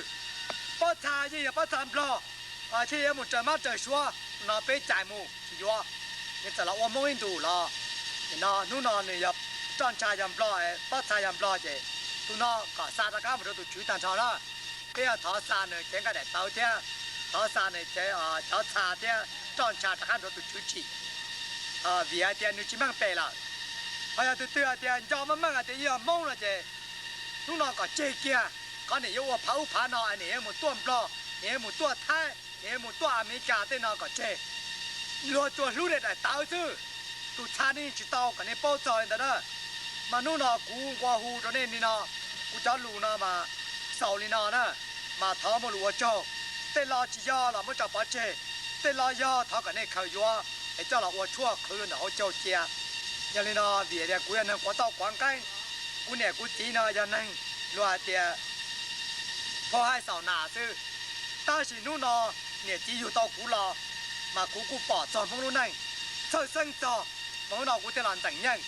pob txha yeej yog pob txha Nplog, thiaj yuav mus raws Mab raws Suav no peb cais mus tsis yuav, nws txawm los ua Hmoob ib ntus los, no hnub no nws yog roj ntsha yog Nplog, pob txha yog Nplog ces tus no kom xa rov qab mus rau tus tswv tag nrho na. Peb yog thov xa nws cev nqaij daim tawv thiab thov xa nws cev cov txha thiab roj ntsha rov qab rau tus tswv tsim, vim hais tias nws tsis meej pem lawm. Ho yog tus twg hais tias nco meej meej hais tias yog Hmoob no ces hnub no kom tseg kiag qhov niam yuav ua phav ub phav no, niam yuav mus tuaj Nplog, niam yuav mus tuaj Thaib, niam yuav mus tuaj Amelikas tej no kom tseg. Luag tsuas hlub nej daim tawv xwb, tus txha nej yeej tsis tau, kom nej paub txog li ntawd na. Mas hnub no kuv nqua hu rau nej li no, kuv cov lus no mas xaus li no na, mas thov muaj lus ua tsaug. Tej lo tsis yog los muab tso pov tseg, tej lo yog thov kom nej khaws yuav es coj los ua tshuaj qhwv ntawm hauv caug cia. Yog li no vim tias kuv yog neeg quav tauj quav nqeeb, kuv niam kuv txiv no yog neeg luag hais tias phauj haij xaus nas xwb, tab sis hnub no niam txiv yug tau kuv los, mas kuv kuj pom txog Hmoob lub neej, txhawj xeeb txog, mas hnub no kuv thiaj los ntxeem nyeej.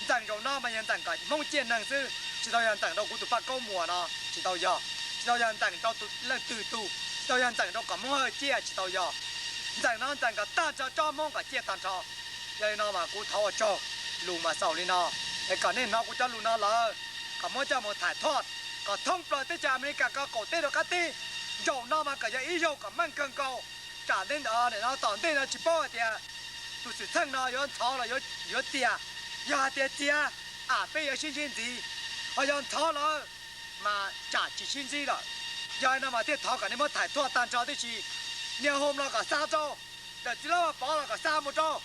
Ntxeem zaum no mas yog ntxeem kom Hmoob ciaj neeg xwb, Tsis tau yog ntxeem rau kuv tus Paj Kaub Muas no, tsis tau yog. Tsis tau yog ntxeem rau tus leej twg tug, tsis tau yog ntxeem rau kom Hmoob Hawj ciaj, tsis tau yog. Ntxeem no ntxeem kom tag nrho tsob Hmoob kom ciaj tag nrho. Yog li no mas kuv thov ua tsaug, lus mas xaus li no, es kom nej hnov kuv cov lus no lawm, kom muab coj mus tham thuaj kom thoob plaws teb chaws Amelikas ko qaum teb rau qab teb. Zaum no mas kom yog ib zaug kom meej kawg nkaus. Tsam ntawd no tom ntej no tsis paub hais tias tus xwm txheej no yuav ntxhov los yuav txias. Yog hais tias txias, am peb yuav sib ntsib ntxiv, ho yog ntxhov lawm mas tsam tsis sib ntsib lawm. Yog li no mas thiaj thov kom nej muab tham thuaj tag nrho tib si. Niag Hom los kom xa rau, ntawm txiv hlob Vaj Pov los kom xa mus rau,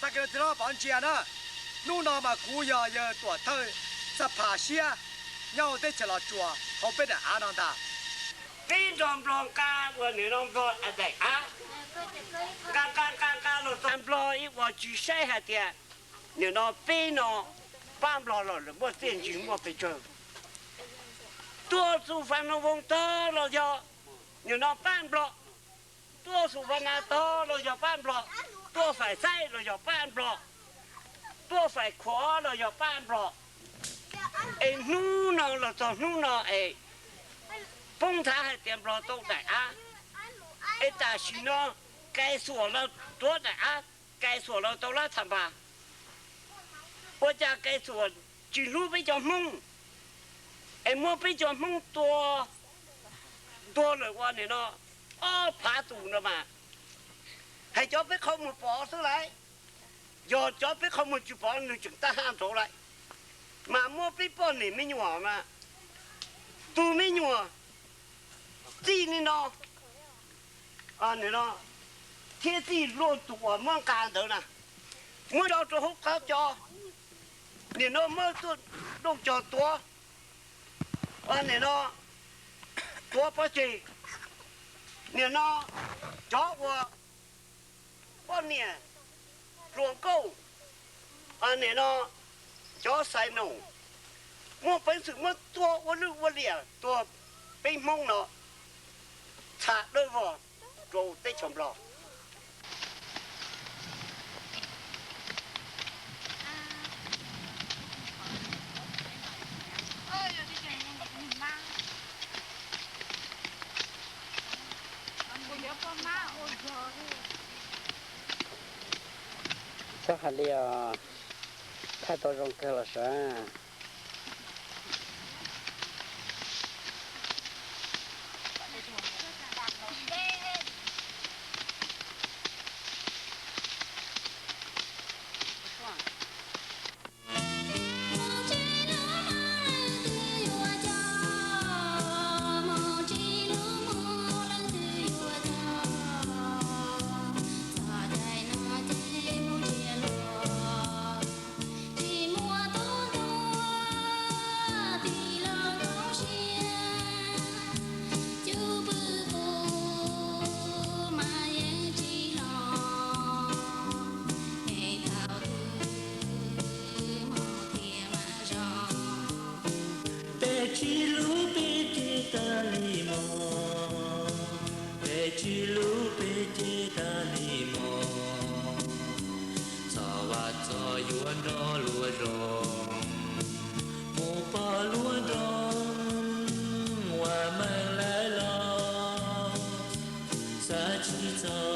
xa kiag rau txiv hlob Vaj Pov ntsia na. Hnub no mas kuv yog yawg tuam thawj xab pha siab nyob hauv teb chaws Los Tsuas hauv peb daim av no ntag. Peb nrog Nplog nqa uas nim no Nplog daim av, nqa nqa nqa nqa los txog Nplog ib uas tsis saib hais tias nim no peb no pab Nplog los lawm muaj txiaj ntsig muaj pes tsawg. Tuaj xu Fas Nas Voos tog los yog nim no pab Nplog, tuaj xu Fas Nas tog los yog pab Nplog, tuaj Fais Xaib los yog pab Nplog, tuaj Fais Khuam los yog pab Nplog. Es hnub no los txog hnub no es poob nthav hais tias Nplog tau daim av, es tam sim no Kais Xuam los tuav daim av, Kais Xuam los tau lab tham npas. Ua cas Kais Xuam tsis hlub peb cov Hmoob, es muab peb cov Hmoob tua tuag lawm ua nim no ob phav tus no mas, hais cov peb qhov muag pov xwb lauj. Yog cov peb qhov muag tsis pov nws tseem tab haj nraud lauj, mas muab peb poj niam me nyuam mas, tus me nyuam txij li no, nim no thiab txij luag tus uas muab nqa ntawd na, muab tso rau hauv qab cos, nim no muab tuaj dooj cog tuav, nim no tuav pov tseg, nim no cov uas poj niam hluas nkauj, nim no cov xaiv noom, muaj peev xwm muab tua ua lwj ua liam tuag peb Hmoob no, txham dawb vog rau teb chaws Nplog. Txhob hais li os, thaij tau zoo kawg los sav. Peb tsis hlub peb ces tag li mog, peb tsis hlub peb ces tag li mog. Txog vaj txog yuav nrog luag zoo, mus pom luag nroog ua meej lawm los, xav tsis txog